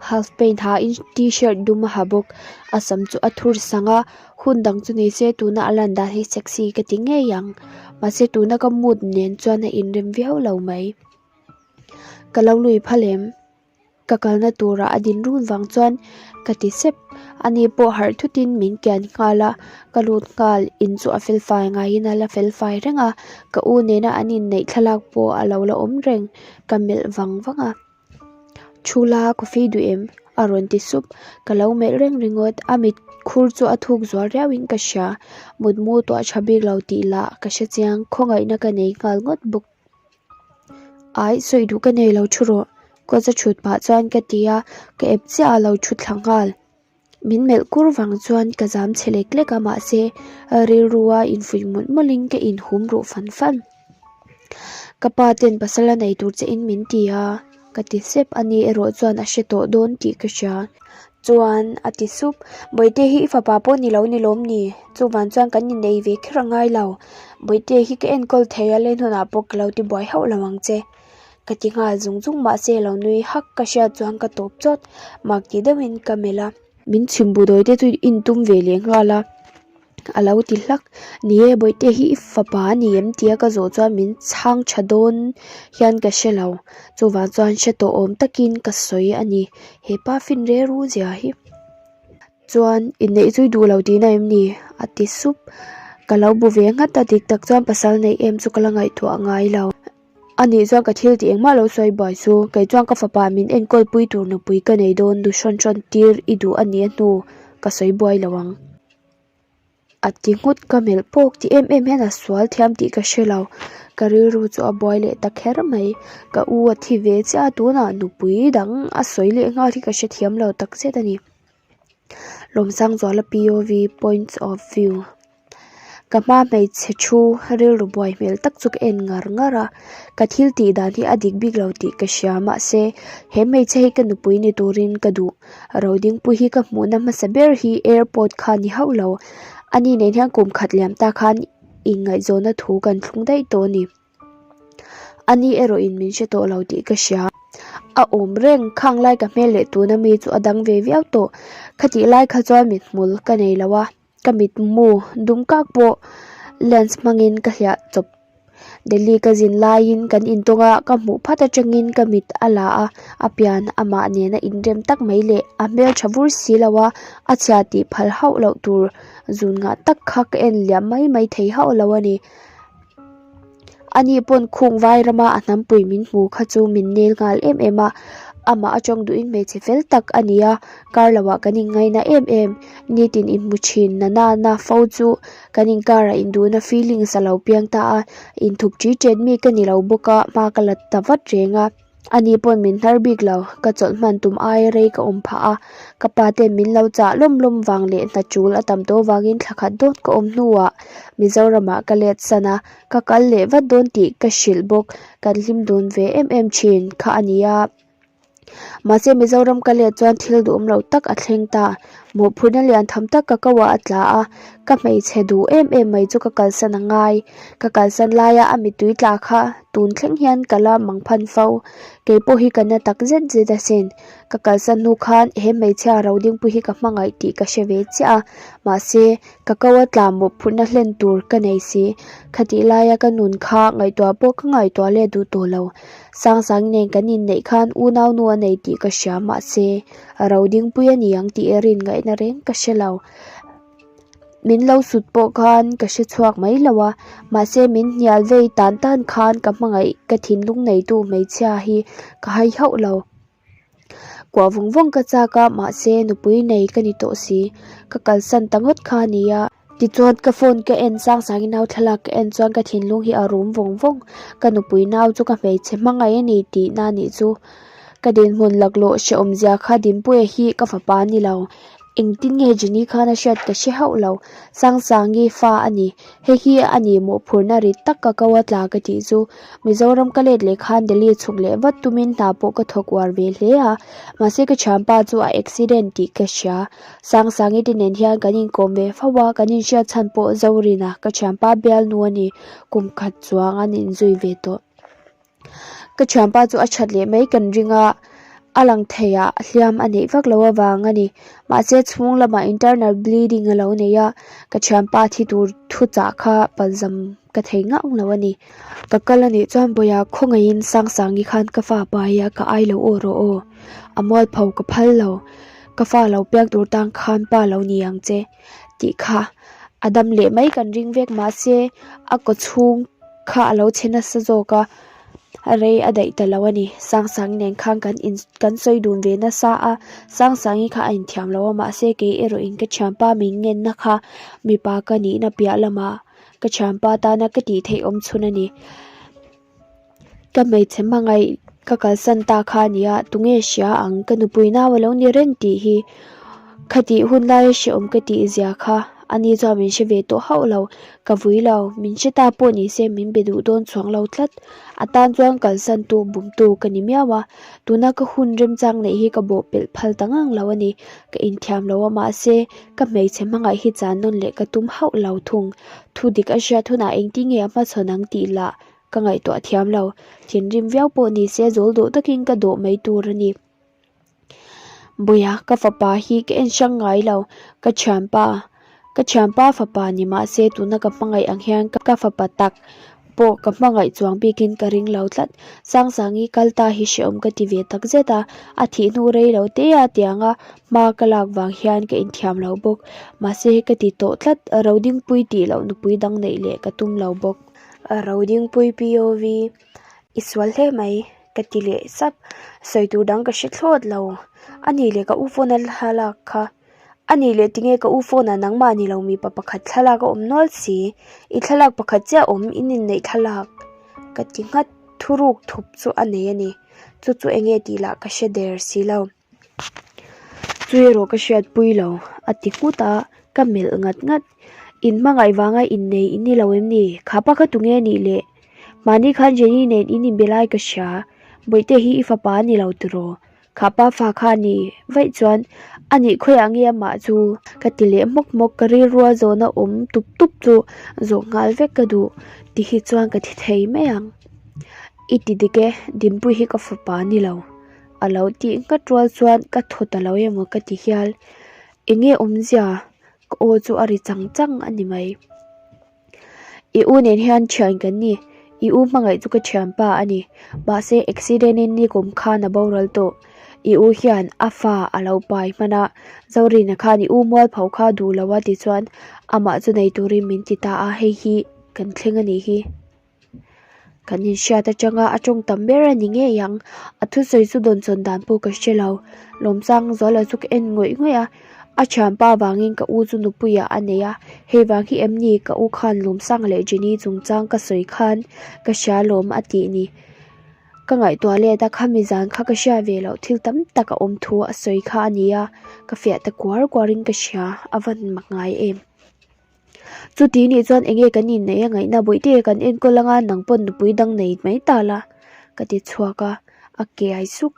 Half pant ha in t-shirt dum a ha bawk a sam chu a thur sang a hun dang chu ni se tuna a lan dan hi sexy ka ti ngei ang mahse tuna ka mood nen chuan a inrem viau lo mai ka lo lui phal em ka kalna turah a din run vang chuan ka ti sep ani pawh harh thutin min kian nghal a ka lut nghal in chu a fel fai ngaiin a la fel fai reng a ka u nena an inneih thlalak pawh a lo la awm reng ka melh vang vang a. Chhula coffee duh em? A rawn ti sup. Ka lo melh reng ringawt. A mit khur chu a thuk zual riau in ka hria. Mutmu tuah tha bik lo tih lah ka hre chiang. Khawngaihna ka nei nghal ngawt bawk. Aih, sawi duh ka nei lo thu rawh. Kawt a thut pah chuan ka ti a, ka ep chiah a lo thu thla nghal. Min melh kur vang chuan ka zam chhe lek lek a mahse rilrua infuih mawlh mawlhin ka inhum ruh fan fan. Ka pa ten pasal a nei tur che in min ti a, ka ti sep a ni erawh chuan a hre tawh dawn tih ka hria. Chuan a ti sup, Bawihte hi i fapa pawh ni lo ni lawm ni? Chuvang chuan kan innei ve kher a ngai lo. Bawihte hi ka enkawl thei a len hunah pawh ka lo ti buai hauh lo ang che. Ka ti nghal zung zung mahse lo nui hak ka hriat chuan ka tawp chawt, mak ti deuhin ka melh a. Min chhim bu dawi te chu in tum ve leh nghal a, a lo ti hlak. Ni e, Bawihte hi i fapa a ni em tia ka zawh chuan min chhang tha dawn hian ka hre lo. Chuvang chuan hre tawh awm takin ka sawi a ni, hepa fin reru zia hi. Chuan inneih chu i duh lo tihna em ni? A ti sup. Ka lo bu ve nghat a, dik tak chuan pasal neih em chu ka la ngaihtuah ngai lo. A nih chuan ka thil tih engmah lo sawi buai chu, kei chuan ka fapa min enkawl pui tur nupui ka nei dawn nu hrawn hrawn tir i duh a nih a hnu ka sawi buai lo ang. A ti nghut ka melh pawk ti em em hian a sual thiam tih ka hre lo, ka rilru chu a buai leh ta kher mai, ka u a thi ve chiah a tunah nupui dang a sawi leh nghal hi ka hrethiam lo takzet a ni. Lawmsangzuala POV, Points of View. Ka hma hmeichhe thu rilru buai hmel tak chu ka en ngar ngar a, ka thil tih dan hi a dik bik lo tih ka hria mahse he hmeichhe hi ka nupui ni turin ka duh. Rodingpui hi ka hmuhna hmasa ber hi airport kha ni hauh lo, ani nen hian kum khat liam ta khan inngaihzawnna thu kan thlung daih tawh a ni. Ani erawhin min hre tawh lo tih ka hria. A awm reng, khang lai ka hmel leh tuna mi chu a dang ve viau tawh. Khatih lai kha chuan mithmul ka nei lo a, ka mitmu dum kak pawh lens hmangin ka hliah chawp. Delhi ka zin laiin kan intawng a, ka hmuh phat atangin ka mit a la a, a pian amah nena inrem tak mai leh a hmeltha vur si lo a, a chhia tih phal hauh loh tur zun ngah tak kha ka en liam mai mai thei hauh lo a ni. Ani pawn khung vai rama a hnampui min hmu kha chu min nel nghal em em a, amah atang duhin hmeichhe fel tak a ni a, kar loah kan inngaina em em, nitin inhmu thin na na na fo chu kan inkarah induhna feelings a lo piang ta a, inthup ṭi ṭet mi ka ni lo bawk a, hma ka la ta vat reng a. Ani pawn min hnar bik lo, ka chawlh hman tum aia rei ka awm phah a, ka pa ten min lo chah lawm lawm vang leh hna tul a tam tawh vangin thla khat dawn ka awm hnuah Mizoramah ka let san a, ka kal leh vat dawn tih ka hrilh bawk, kan hlim dun ve em em thin kha a ni a. Mahse Mizoram ka let chuan thil duhawm lo tak a thleng ta, mawhphurhna lian tham tak ka ko ah a tla a, ka hmeichhe duh em em mai chu ka kalsan a ngai, ka kalsan laia a mittui tla kha tun thleng hian ka la mang phan fo, kei pawh hi ka na tak zet zet asin, ka kalsan hnu khan he hmeichhia Rodingpui hi ka hmangaih tih ka hre ve chiah a, mahse ka ko a tla mawhphurhna hlen tur ka nei si, khatih laia ka nun kha ngaihtuah pawh ka ngaihtuah let duh tawh lo, Sangsangi nen kan inneih khan unau nu a nei tih ka hria mahse Rodingpui a ni ang tih rin ngaihna reng ka hre lo. Min lo sut pawh khan ka hre chhuak mai lo a, mahse min hnial vei tan tan khan ka hmangaih ka thinlung neitu hmeichhia hi ka hai hauh lo. Kuah vawng vawng ka chak a, mahse nupui nei ka ni tawh si, ka kalsan ta ngawt kha a ni a. Tichuan ka phone ka en sang sangin nau thlalak ka en chuan ka thinlung hi a rum vawng vawng, ka nupui nau chu ka hmeichhe hmangaih a ni tihna a nih chu. Ka dinhmun laklawh hrehawm zia kha Dinpuia hi ka fapa a ni lo. Engtin nge Jenny khan a hriat ka hre hauh lo. Sangsangi fa a ni. Hei hi a ni mawhphurhna rit tak ka ko a tla ka tih chu. Mizoram ka let leh khan Delhi chhuk leh vat tumin hna pawh ka thawk uar ve hle a. Mahse ka thianpa chu a accident tih ka hria. Sangsangi te nen hian kan inkawm ve fo a, kan inhriat chhan pawh Zorina ka thianpa bialnu a ni. Kum khat chuang an inzui ve tawh. Ka thianpa chu a that leh mai kan ring a, a lang thei ah hliam a neih vak loh avang a ni. Mahse chhung lamah internal bleeding a lo nei a, ka thianpa thi tur thu chah kha palzam ka thei ngang lo a ni. Ka kal a nih chuan Bawiha khawngaihin Sangsangi khan ka fa pai a ka ai lo aw rawh aw. A mualpho ka phal lo. Ka fa lo piak tur tan khan pa lo ni ang che tih kha a dam leh mai kan ring vek mahse a kaw chhung kha a lo chhe nasa zawk a, a rei a daih ta lo a ni. Sangsangi nen khan kan in kan sawi dun ve nasa a, Sangsangi kha a inthiam lo a mahse kei erawh in ka thianpa min ngenna kha mipa ka nihna piah lamah ka thianpa tana ka tih theih awm chhun a ni. Ka hmeichhe hmangaih ka kalsan ta kha a nia, tunge hria ang ka nupui nau a lo ni reng tih hi khatih hun laia hrehawm ka tih zia kha ani chuan min hre ve tawh hauh lo, ka vui lo, min hre ta pawh ni se min be duh dawn chuang lo tlat, a tan chuan kalsan tu bum tu ka ni miau a, tuna ka hun remchang neih hi ka bawh pelh phal ta ngang lo a ni, ka inthiam lo a mahse ka hmeichhe hmangaih hi chan nawn leh ka tum hauh lo thung, thu dik a hriat hunah engtin nge a hmachhawn ang tih lah Ka ngaihtuah thiam lo. Thinrim viau pawh ni se zawl duh takin ka dawh mai tur a ni. Buia, ka fapa hi ka en hrang ngai lo. Ka thianpa, ka thianpa fapa ni mah se tuna ka hmangaih ang hian ka fapa tak pawh ka hmangaih chuang bikin ka ring lo tlat. Sangsangi kal ta hi hrehawm ka ti ve tak zet a, a thih hnu rei lo te a tianga hma ka lak vang hian ka inthiam lo bawk. Mahse ka ti tawh tlat, Rodingpui tih loh nupui dang neih leh ka tum lo bawk. Rodingpui POV i sual hle mai ka ti leh sap sawi tur dang ka hre thlawt lo a nih leh ka u phone a thlalak kha a nih leh tinge ka u phone ah nangmah ni lo mipa pakhat thlalak a awm nual si i thlalak pakhat chiah awm in inneih thlalak ka ti nghat thuruk thup chu a nei a ni chu chu enge tih lah ka hre der si lo. Chu erawh ka hriatpui lo a ti nghut a, ka melh ngat ngat. In hmangaih vanga innei in ni lo em ni? Kha pa kha tunge a nih le? Mahni khan Jenny nen in inbe lai ka hria, Bawihte hi i fapa a ni lo tiraw? Kha pa fa kha a ni vaih chuan a nih khawiah nge amah chu? Ka ti leh hmawk hmawk, ka rilrua zawhna awm tup tup chu zawh nghal vek ka duh ti hi chuan ka thi thei mai ang. I ti dik e, Dinpuii hi ka fapa a ni lo. A lo tih nghat rual chuan ka thaw ta lo emaw ka ti hial. Enge awmzia? Ka aw chu a ri chang chang a ni mai. I u nen hian thian kan ni. I u hmangaih chu ka thianpa a ni. Mahse accident in nikum khan a boral tawh. I u hian a fa a lo pai hman a, Zorina khan i u mualpho kha duh lo a tichuan amah chu nei turin min ti ta a, hei hi kan thleng a nih hi. Kan inhriat atanga a tawng tam ber a ni ngei ang. A thusawi chu dawn chawn dan pawh ka hre lo. Lawmsang Zuala chu ka en ngawih ngawih a. A thianpa vangin ka u chu nupuiah a nei a. Hei vang hi em ni ka u khan Lawmsanga leh Jenny chungchang ka sawi khan ka hria lawm a tih ni. Ka ngaihtuah let a khami zan kha ka hria ve loh thil tam tak a awm thu a sawi kha a ni a. Ka fiah ta kuar kuarin ka hria. A van mak ngai em. Chuti nih chuan enge kan inneih a ngaihna bawihte kan enkawl anga nang pawn nupui dang nei mai ta la ka ti chhuak a, a ke ai suk.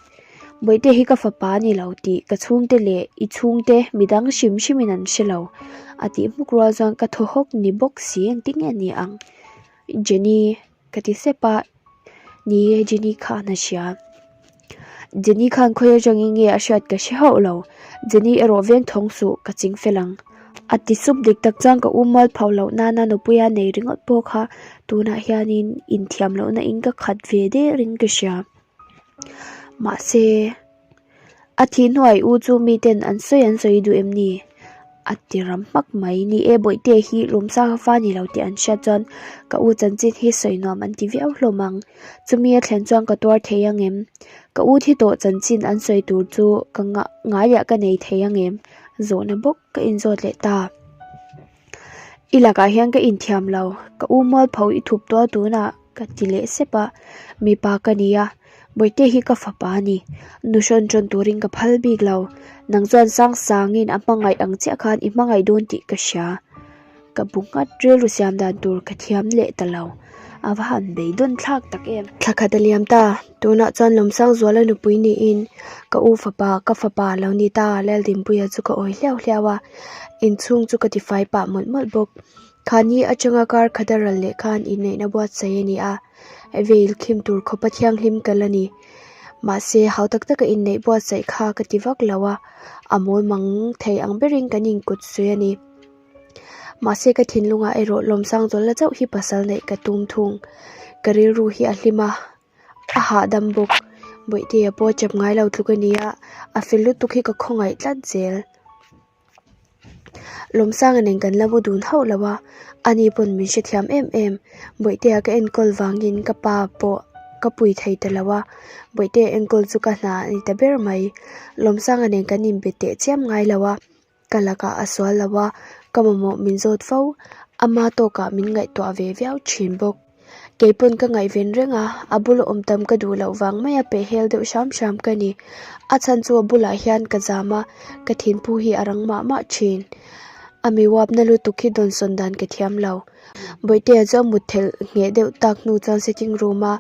Bawihte hi ka fapa a ni lo tih ka chhungte leh i chhungte midang hrim hrimin an hre lo a tih hmuk rual chuan ka thaw hawk ni bawk si engtin nge ni ang Jenny ka ti sep a. Ni e Jenny khan a hria. Jenny khan khawi atangin nge a hriat ka hre hauh lo. Jenny erawh veng thawng suh ka ching fel ang. A ti sup dik tak chuan ka u mual pho loh nana nupuia nei ringawt pawh kha tunah hianin inthiam lohna in ka khat ve derin ka hria. Mahse. A thih hnuai u chu miten an sawi an sawi duh em ni? A ti ram hmak mai. Ni e, Bawihte hi Lawmsanga fa ni lo tih an hriat chuan ka u chanchin hi sawi nuam an ti viau hlawm ang. Chumi a thlen chuan ka tuar thei ang em? Ka u thi tawh chanchin an sawi tur chu ka ngaiah ka nei thei ang em? Zawhna bawk ka inzawt leh ta. I lakah hian ka inthiam lo. Ka u mualpho i thup tual tunah ka ti leh sep a. Mipa ka ni a. Bawihte hi ka fapa a ni. Nu hrawn hrawn turin ka phal bik lo. Nang chuan Sangsangin a hmangaih ang chiah khan i hmangaih dawn tih ka hria. Ka bu nghat rilru siam dan tur ka thiam leh ta lo. A va han beidawn thlak tak em. Thla khat a liam ta. Tunah chuan Lawmsangzuala nupui niin ka u fapa, ka fapa lo ni ta Laldinpuia chu ka awi hliau hliau a. Inchhung chu ka tifai pah mawlh mawlh bawk. Khani atanga kar khat a ral leh khan inneihna buatsaih a ni a, veil khim tur khawpa thianghlim ka la ni. Mahse, hau tak taka inneih buatsaih kha ka ti vak lo a, a mawl mang thei ang berin kan inkut sawi a ni. Mahse, ka thinlungah erawh Lawmsangzawlna chauh hi pasal neih ka tum thung. Ka rilru hi a hlim a, a hahdam bawk. Bawihtea pawh chep ngai lo tluk a ni a, a fel lutuk hi ka khawngaih tlat zel. Lawmsanga nen kan la mu dun hauh lo a, ani pawn min hrethiam em em. Bawihtea ka enkawl vangin ka pa pawh ka pui thei ta lo a, Bawihtea enkawl chu ka hna a ni ta ber mai. Lawmsanga nen kan inbe teh chiam ngai lo a, ka lakah a sual lo a, ka mamawh min zawt fo, ama tawkah min ngaihtuah ve viau thin bawk. Kei pawn ka ngaihven reng a, a bula awm tam ka duh loh vang maia pehhel deuh hram hram ka ni. A chhan chu a bulah hian ka zam a, ka thinphu hi a rang mah mah thin. A mi uapna lutuk hi dawnsawn dan ka thiam lo. Bawihtea chu a mut thelh ngheh deuh tak hnu chuan sitting room a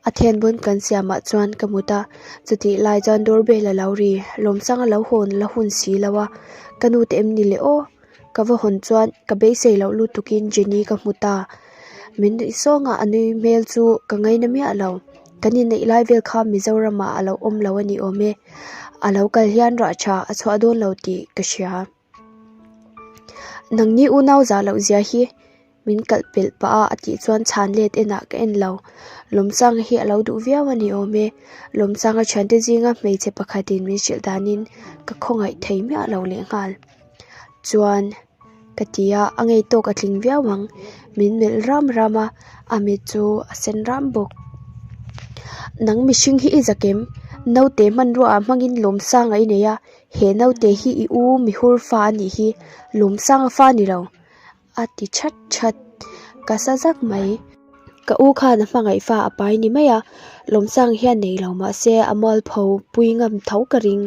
a thianbawn kan siamah chuan ka mut a, chutih lai chuan doorbell a lo ri, lawmsang a lo hawn la hun si lo a, ka nu te em ni le aw? Ka va hawn chuan ka beisei loh lutukin Jenny ka hmu ta. Min nuih sawng a, a nui hmel chu ka ngaina miah lo. Kan inneih lai vel kha Mizoramah a lo awm lo a ni awm e. A lo kal hian rah tha a chhuah dawn lo tih ka hria. Nangni unau zah loh zia hi min kalh pelh pah a a tih chuan chhan let enah ka en lo. Lawmsanga hi a lo duh viau a ni awm e. Lawmsanga thiante zinga hmeichhe pakhatin min hrilh danin ka khawngaih thei miah lo lehnghal. Chuan ka ti a, a ngei tawk a tling viau ang. Min melh ram ram a, a mit chu a sen ram bawk. Nang mihring hi i zak em? Naute hmanrua ah hmangin Lawmsanga i nei a, he naute hi i u mihur fa a nih hi, Lawmsanga fa a ni lo. A ti that that. Ka sa zak mai. Ka u khan a hmangaih fa a pai ni mai a, Lawmsanga hian nei lo mahse a mualpho pui ngam tho ka ring.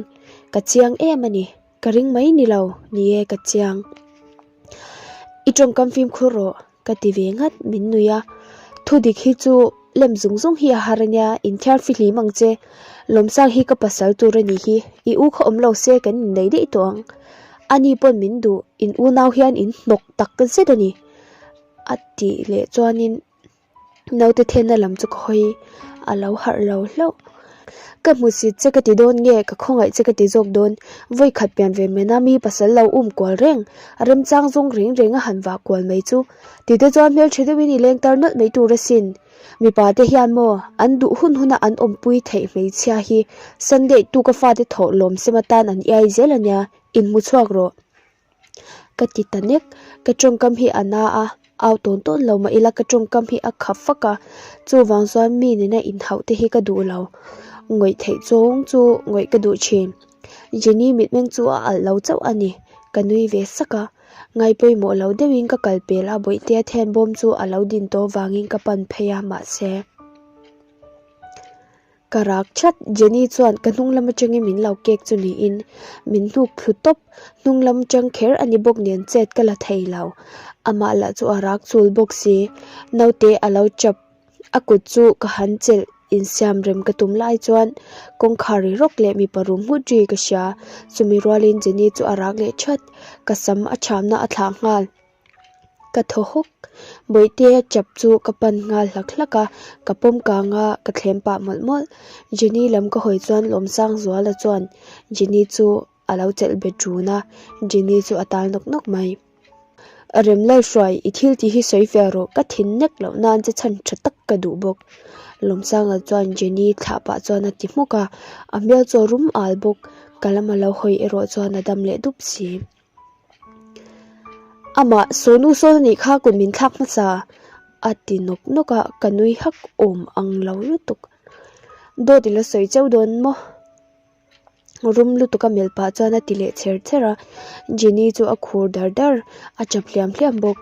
Ka chiang em a ni. Ka ring mai ni lo, ni e ka chiang. I tawngkam fimkhur rawh, ka ti ve ngat min nui a. Thu dik hi chu lem zung zung hi a har ania, inthiar fihlim ang che. Lawmsang hi ka pasal tur a nih hi, i u kha awm lo se kan innei daih tawh ang. Ani pawn min duh, in unau hian in hnawk tak zet a ni. A tih leh chuanin. Naute thenna lam chu ka hawi a lo harh lo hlauh. Ka hmu sit che ka ti dawn nge ka khawngaih che ka ti zawk dawn. Vawi khat pian ve mena mi pasal lo um kual reng, remchang zawng reng reng a han vah kual mai chu. Tite chuan hmeltha deuhin i leng tar nawlh mai tur asin. Mipa te hian maw an duh hun huna an awmpui theih hmeichhia hi Sunday tuka fate thawh lawm sem atan an iai zel ania, inhmu chhuak rawh. Ka ti ta nek, ka tawngkam hi a na a, au tawn tawn lo mah ila ka tawngkam hi a khap fak a, chuvang chuan mi nena inhauh te hi ka duh lo, ngawih theih chawng chu ngawih ka duh thin. Jenny mitmeng chu a alh lo chauh a ni, ka nui ve sak a, ngai pawimawh lo deuhin ka kal pel a, Bawihtea thianbawm chu a lo din tawh vangin ka pan phei a, mahse. Ka rak chat, Jenny chuan ka hnung lam atangin min lo kek chu niin min hnuk thlu tawp, hnung lam tang kher a ni bawk nen chet ka la thei lo. Amah lah chu a rak chul bawk si, naute a lo chap, a kut chu ka han chelh insiam rem ka tum lai chuan kawngkhar ri rawk leh mipa rum nghut ri ka hria, chumi rualin Jenny chu a rak leh that, ka sam a thamna a thlah nghal. Ka thaw hawk, Bawihtea chap chu ka pan nghal hlak hlak a, ka pawm kang a, ka thlem pah mawlh mawlh. Jenny lam ka hawi chuan Lawmsangzuala chuan Jenny chu a lo chelh bet run a, Jenny chu a tal nawk nawk mai. Remlalhruai, i thil tih hi sawi fiah rawh, ka thin nek loh nan che chhan tha tak ka duh bawk. Lawmsanga chuan Jenny thlah pah chuan a ti hmuk a, a hmel chu a rum al bawk, ka lam a lo hawi erawh chuan a dam leh dup si. Amah sawnu sawn anih kha kut min thlak hmasa a ti nawk nawk a, ka nui hak awm ang lo lutuk. Dawt i la sawi chauh dawn maw? Rum lutuk a melh pah chuan a ti leh chher chher a, Jenny chu a khur dar dar, a chap hliam hliam bawk.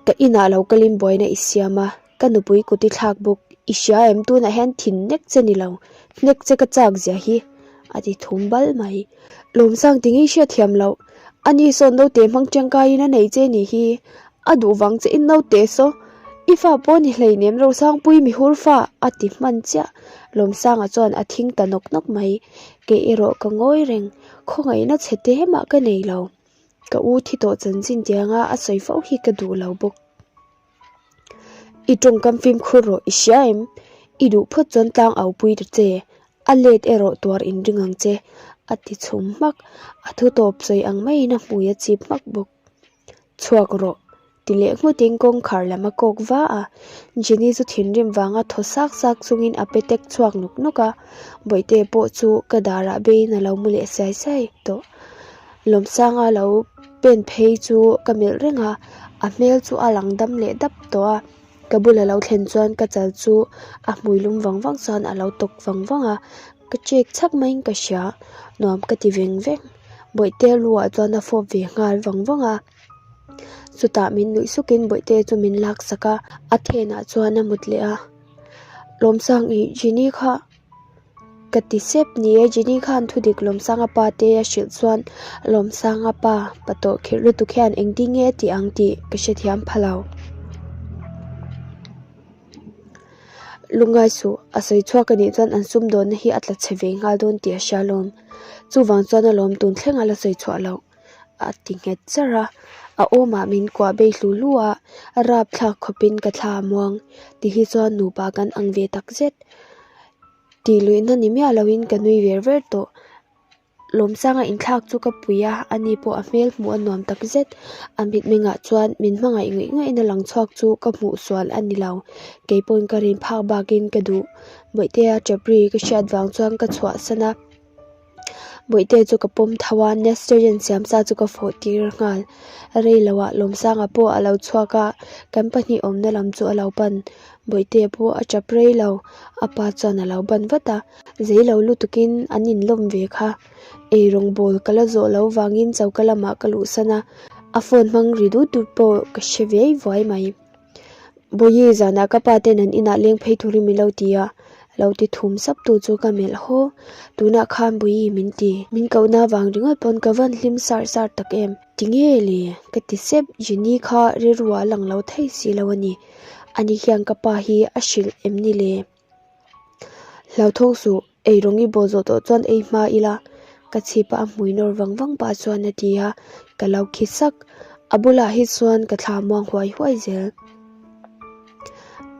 Ka inah lo kalin buaina i siam a, ka nupui kut i thlak bawk. I hria em tunah hian thin nek che ni lo, hnek che ka chak zia hi, a ti thum bal mai. Lawmsang ti ngei hriat thiam loh, ani sawn naute hmang tangkaiin a nei che ni hi, a duh vang che in naute saw, i fa pawh ni hleinem Rosangpui mihur fa, a ti hman chiah. Lawmsanga chuan a thing ta nawk nawk mai. Kei erawh ka ngawi reng, khawngaihna chhe te mah ka nei lo. Ka u thi tawh chanchin tianga a sawi fo hi ka duh lo bawk. I tawngkam fimkhur rawh i hria em? I duh phawt chuan tlang au pui ta che, a let erawh tuar in ring ang che, a ti chhum hmak. A thu tawp sawi ang maiin a hmui a chip hmak bawk. Chhuak rawh, ti leh nghutin kawngkhar lam a kawk va a. Jenny chu thinrim vanga thaw sak sak chungin a pe tek chhuak nawk nawk a. Bawihte pawh chu ka darah beiin a lo mu leh siai siai tawh. Lawmsanga lo pen phei chu ka melh reng a, a hmel chu a lang dam leh dap tawh a, ka bula lo thlen chuan ka chal chu a hmui lum vang vang chuan a lo tawk vang vang a, ka chek chhak maiin ka hria, nuam ka ti veng veng. Bawihte lu ah chuan a fawp ve nghal vang vang a, chutah min nuih sukin bawihte chu min lak sak a, a thenah chuan a mut leh a, Lawmsang ih Jenny kha. Ka ti sep ni e, Jenny khan thudik Lawmsanga pa te a hrilh chuan Lawmsanga pa pa tawh khirh lutuk hian engtin nge a tih ang tih ka hrethiam pha lo. Lungngai suh, a sawi chhuak anih chuan an sumdawnna hi a tla chhe ve nghal dawn tih a hria alawm. Chuvang chuan alawm tun thleng a la sawi chhuah loh a ti nghet charh a, a awmah min kuah bei hlu hlu a, rapthlak khawpin ka thla a muang ti hi chuan nupa kan ang ve tak zet. Tih luihna ni miah loin ka nui ver ver tawh. Lawmsanga inthlak chu ka pui a, ani pawh a hmel hmuh a nuam tak zet. A mitmengah chuan min hmangaih ngaih ngaihna lang chhuak chu ka hmuh sual a ni lo. Kei pawn ka rin phak bakin ka duh. Bawihtea chapri ka hriat vang chuan ka chhuahsan a. Bawihte chu ka pawm tho a, Nestorian siamsa chu ka fawh tir nghal. Rei loah Lawmsanga pawh a lo chhuak a, kan pahnih awmna lam chu a lo pan. Bawihte pawh a tap rei lo, a pa chuan a lo ban vat a. Zei lo lutukin an inlawm ve kha. Ei rawngbawl ka la zawh loh vangin choka lamah ka luhsan a, a phone hmang ri dut dut pawh ka hre viai vuai mai. Bawihi zanah ka pa ten an inah leng phei turin min lo ti a, lo ti thum sap tu chu ka melh haw. Tunah khan Bawihi min ti. Min kohna vang ringawt pawn ka van hlim sar sar tak em. Ti nge le? Ka ti sep, Jenny kha rilru ah lang lo thei si lo a ni. Ani hian ka pa hi a hrilh em ni le? Hlauthawng suh, ei rawng i bawl zawh tawh chuan ei hma ila, ka chhip a hmui nawr vang vang pah chuan a ti a, ka lo khi sak. A bulah hi chuan ka thla muang huai huai zel.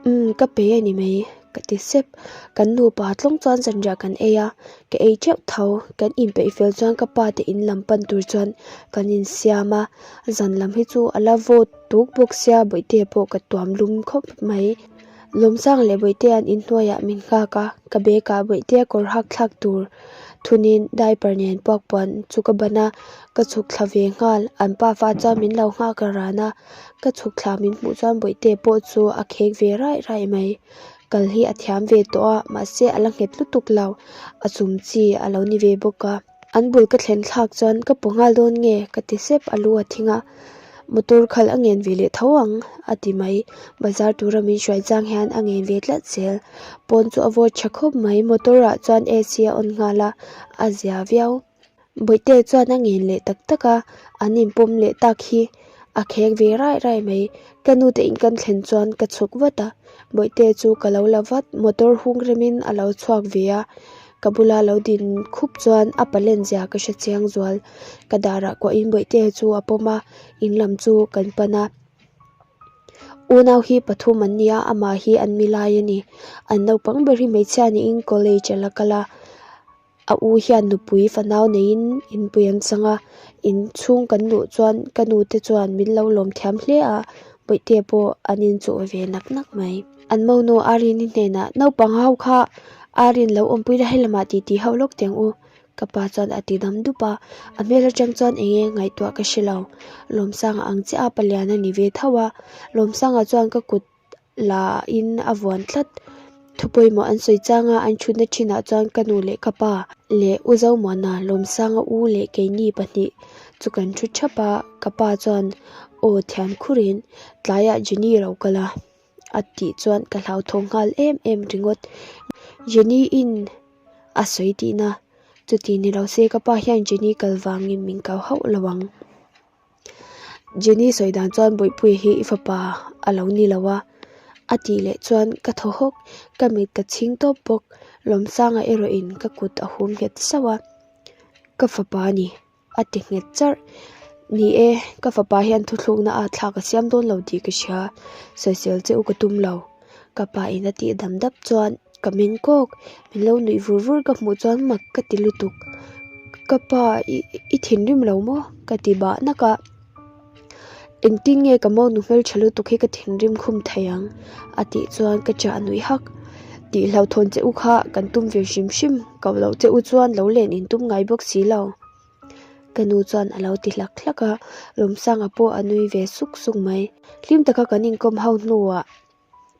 Umm, ka pe a ni mai, ka ti sep. Kan nupa tlawng chuan zanriah kan ei a, ka ei teuh tho. Kan inpeih fel chuan ka pa te in lam pan tur chuan kan insiam a, zan lam hi chu a la vawt tuk bawk sia, bawihte pawh ka tuam lum khawp mai. Lawmsang leh Bawihtea an inhnuaiah min nghak a, ka bag ah Bawihtea kawr hak thlak tur thunin diaper nen puak puan chu ka ban a, ka chhuk thla ve nghal. An pa fa chuan min lo nghak a ran a, ka chhuk thla min hmuh chuan Bawihtea pawh chu a khek ve raih raih mai. Kal hi a thiam ve tawh a, mahse a la nghet lutuk lo, a chum chi a lo ni ve bawk a. An bul ka thlen thlak chuan ka paw nghal dawn nge ka ti sep a lu a thing a, motor khalh a ngen ve leh tho ang a ti mai. Bazar tura min hruai chang hian a ngen ve tlat zel. Pawn chu a vawt tha khawp mai, motor ah chuan AC a on nghal a, a zia viau. Bawihte chuan a ngen leh tak tak a, an inpawm leh tak hi a khek ve raih raih mai. Ka nute in kan thlen chuan ka chhuk vat a, Bawihte chu ka lo la vat, motor hung remin a lo chhuak ve a. Ka bula lo din khup chuan a palen zia ka hre chiang zual. Ka darah kuahin Bawihte chu a pawm a, in lam chu kan pan a. Unau hi pathum an nia, amah hi an mi lai a ni. An naupang ber hi hmeichhia niin college a la kal a. A u hian nupui fanau neiin inpui an chang a, inchhung kan luh chuan ka nu te chuan min lo lawm thiam hle a, Bawihte pawh an inchuh ve nak nak mai. An monu Arini hnenah naupang ho kha Arin lo awmpui la helamah tih tih hauh lawk teng u ka pa chuan a ti dam dup a, a hmel atang chuan eng nge ngaihtuah ka hre lo. Lawmsanga ang chiah a palian a ni ve tho a, Lawmsanga chuan ka kut la in a vuan tlat. Thu pawimawh an sawi chang a, an thutna thinah chuan ka nu leh ka pa leh U Zomuana Lawmsanga u leh keini pahnih chu kan thu thap a, ka pa chuan aw thian khurin tlaiah Jenny a lo kal a. A tih chuan ka hlauthawng nghal em em ringawt. Jenny-in a sawi tihna chuti ni lo se ka pa hian Jenny kal vangin min kau hauh lo ang. Jenny sawi dan chuan Bawihpuia hi i fapa a lo ni lo a, a tih leh chuan ka thaw hawk, ka mit ka chhing tawp bawk. Lawmsanga erawhin ka kut a hum nghet sauh a, Ka fapa a ni. A ti nghet charh. Ni e, ka fapa hian thuthlukna a thlak a siam dawn lo tih ka hria, sawisel che u ka tum lo. Ka pa in a tih dam dap chuan ka meng kawk, min lo nuih vur vur ka hmuh chuan mak ka ti lutuk. Ka pa i i thinrim lo maw? Ka ti bah nak a. Engtin nge ka monu hmeltha lutuk hi ka thinrim khum thei ang? A tih chuan ka chah nuih hak. Tih hlauhthawn che u kha kan tum ve hrim hrim, ko loh che u chuan lo len in tum ngai bawk si lo. Ka nu chuan a lo ti hlak hlak a, Lawmsanga pawh a nui ve suk suk mai. Hlim taka kan inkawm ho hnuah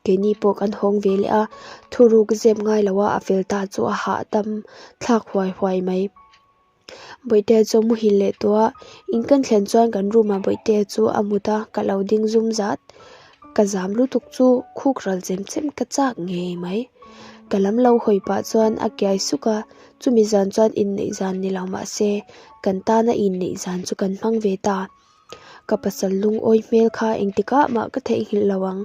keini pawh kan hawng ve leh a, thuruk zep ngai loa a fel ta chu a hahdam thlak huai huai mai. Bawihtea chu a muhil leh tawh a, in kan thlen chuan kan room ah Bawihtea chu a mut a, ka lo ding zum zat. Ka zam lutuk chu khuk ral chem chem ka chak ngei mai. Ka lam lo hawi pah chuan a kiai suk a, chumi zan chuan inneih zan ni lo mah se kan tana inneih zan chu kan hmang ve ta. Ka pasal lungawi hmel kha engtikah mah ka theihnghilh lo ang.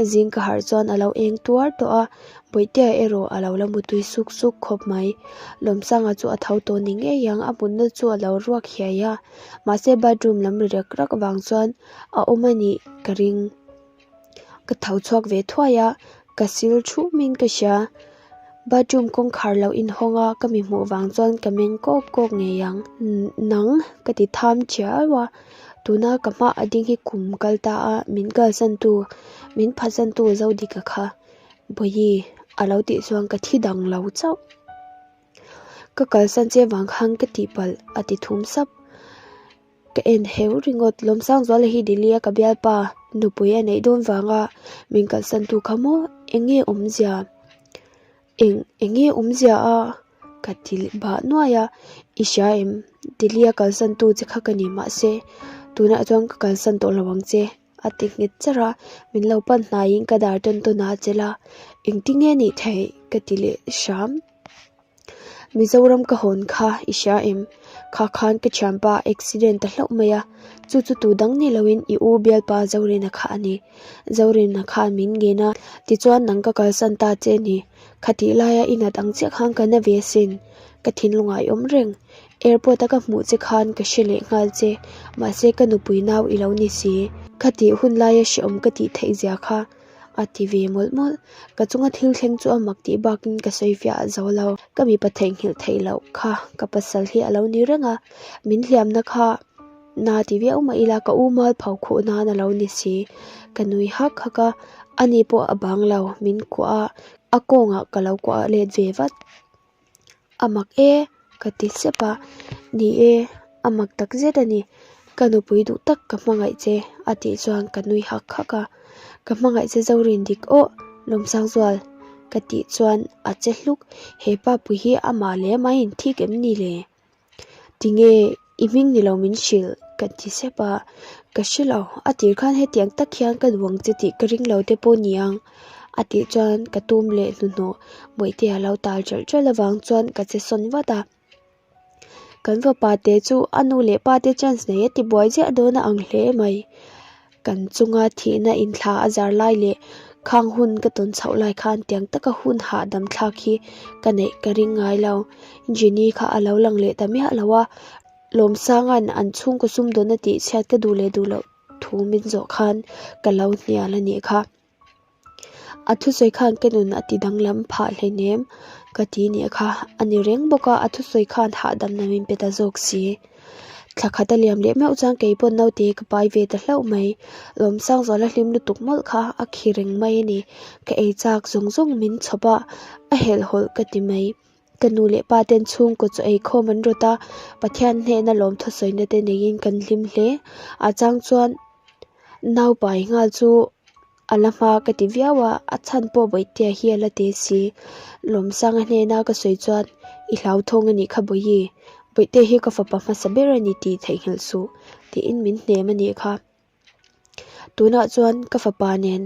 A zing ka harh chuan a lo eng tuar tawh a, Bawihtea erawh a lo la mutui suk suk khawp mai. Lawmsanga chu a tho tawh ni ngei ang, a mutna chu a lo ruak hiai a, mahse bathroom lam ri rek rek vang chuan a awm a nih ka ring. Ka tho chhuak ve thuai a, ka sil thumin ka hria. Bathroom kawngkhar lo inhawng a, ka mi hmuh vang chuan ka meng kawk kawk ngei ang. Nang ka ti tham chiau a, tuna ka hma a ding hi kum kal ta a, min kalsan tu, min phatsan tu Zodika kha Bawihi a lo tih chuan ka thi dang lo chauh. Ka kalsan che vang khan ka tihpalh a ti thum sap. Ka en heu ringawt, Lawmsangzuala hi Delhi a ka bialpa nupui a neih dawn vanga min kalsan tu kha maw eng nge awmzia eng eng nge awmzia a ka ti bah nuai a, i hria em Delhi a kalsan tu che kha ka ni mahse tunah chuan ka kalsan tawh lo ang che a ti nghet charh a, min lo pan hnaiin ka dar tawn tawn a chelh a, engtinge nih theih ka ti leh hram. Mizoram ka hawn kha i hria em? Kha khan ka thianpa accident ta hlauh mai a, chu chu tu dang ni loin i u bialpa Zorina kha a ni. Zorina khan min ngen a, tichuan nang ka kalsan ta che ni. Khatih laia i nat ang chiah khan ka na ve asin. Ka thinlungah i awm reng. Airport a ka hmuh che khan ka hre leh nghal che, mahse ka nupui nau i lo ni si. Khatih hun laia hrehawm ka tih theih zia kha. A ti ve mawlh mawlh. Ka chunga thil thleng chu a mak tih bakin ka sawi fiah zo lo. Ka mipa theihnghilh theih loh kha ka pasal hi a lo ni reng a, min hliamna kha na ti viau mah ila ka u mal pho khuh nan a lo ni si. Ka nui hak hak a, ani pawh a bang lo, min kuah a, a kawngah ka lo kuah let ve vat. A mak e ka ti sep a, ni e a mak tak zet a ni, ka nupui duh tak ka hmangaih che a tih chuan ka nui hak hak a, ka hmangaih che Zorin dik aw Lawmsangzual ka tih chuan a che hluk, he pa pui hi amah leh amah in thik em ni le? Tinge i hming ni lo min hrilh ka ti sep a, ka hre lo a tir khan hetiang tak hian ka duh ang che tih ka ring lo te pawh ni ang a tih chuan ka tum leh hnuhnawh Bawihtea lo tal ṭalh ṭalh avang chuan ka che sawn vat a, kan fapa te chu a nu leh pa te chance nei a ti buai ziah dawn a ang hle mai. Kan chunga thihna inthla a zar lai leh khang hun ka tawn chhoh lai khan tiang taka hun hahdam thlak hi ka neih ka ring ngai lo. Jenny kha a lo lang leh ta miah lo a, Lawmsanga'n an chhungkaw sumdawnna tih chhiat ka duh leh duh loh thu min zawh khan ka lo hnial a nih kha. A thusawi khan ka nun a ti danglam phah hleinem ka ti nih kha a ni reng bawk a, a thusawi khan hahdamna min pe ta zawk si. Thla khat a liam leh meuh chuan kei pawh naute ka pai ve ta hlauh mai. Lawmsangzuala hlim lutuk mawlh kha a khi reng mai a ni. Ka ei chak zawng zawng min chhawp a, a helhhawlh ka ti mai. Ka nu leh pa ten chhungkaw chaw eikhawm an rawt a, Pathian hnehna lawm thawsawina te neiin kan hlim hle. A chang chuan naupai nghal chu a la hma ka ti viau a, a chhan pawh Bawihtea hi a la te si. Lawmsanga hnena ka sawi chuan i hlauthawng a nih kha Bawihi, Bawihtea hi ka fapa hmasa ber a ni tih theihnghilh suh tiin min hnem a nih kha. Tunah chuan ka fapa nen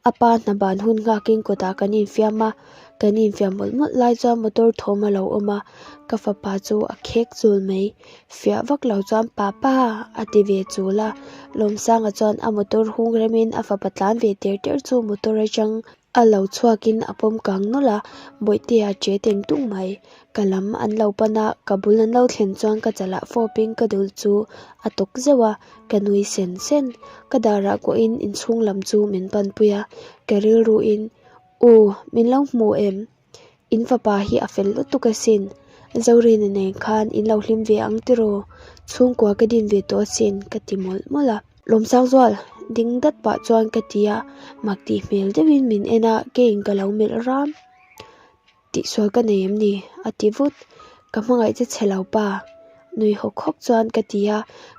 A pa hna ban hun nghakin kawtah kan infiam a, kan infiam mawlh mawlh lai chuan motor thawm a lo awm a, ka fapa chu a khek chul mai. Fiah vak lo chuan Papa! a ti ve chul a, Lawmsanga chuan a motor hung remin a fapa tlan ve ter ter chu motor atang a lo chhuakin a pawm kang nawlh a, Bawihtea che teng tung mai. Ka lam an lo pan a, ka bul an lo thlen chuan ka chalah fawpin ka dul chu a tawk zeuh a, ka nui sen sen. Ka darah kuahin inchhung lam chu min panpui a, ka rilruin, U, min lo hmu em? In fapa hi a fel lutuk asin. Zorina nen khan in lo hlim ve ang tiraw? Chhungkua ka din ve tawh asin ka ti mawlh mawlh a. Lawmsangzual, ding dat pah chuan ka ti a, mak tih hmel deuhin min en a, keiin ka lo melh ram. Tihsual ka nei em ni? a ti vut. Ka hmangaih che chhe lo pa. Nui hawk hawk chuan ka ti a,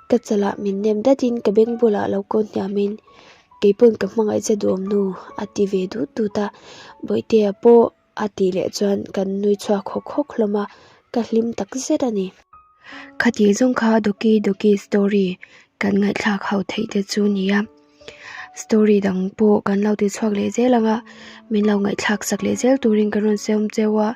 ka chalah min nem datin ka beng bulah lo kawn hniamin, Keipawn ka hmangaih che duhawm nu, a ti ve dut dut a. Bawihtea pawh a tih leh chuan kan nui chhuak hawk hawk hlawm a, ka hlim tak zet a ni. Khatih zawng kha Doki Doki story kan ngaihthlak ho theih te chu nia. Story dang pawh kan lo ti chhuak leh zel ang a, min lo ngaihthlak sak leh zel turin kan rawn sawm cheu a.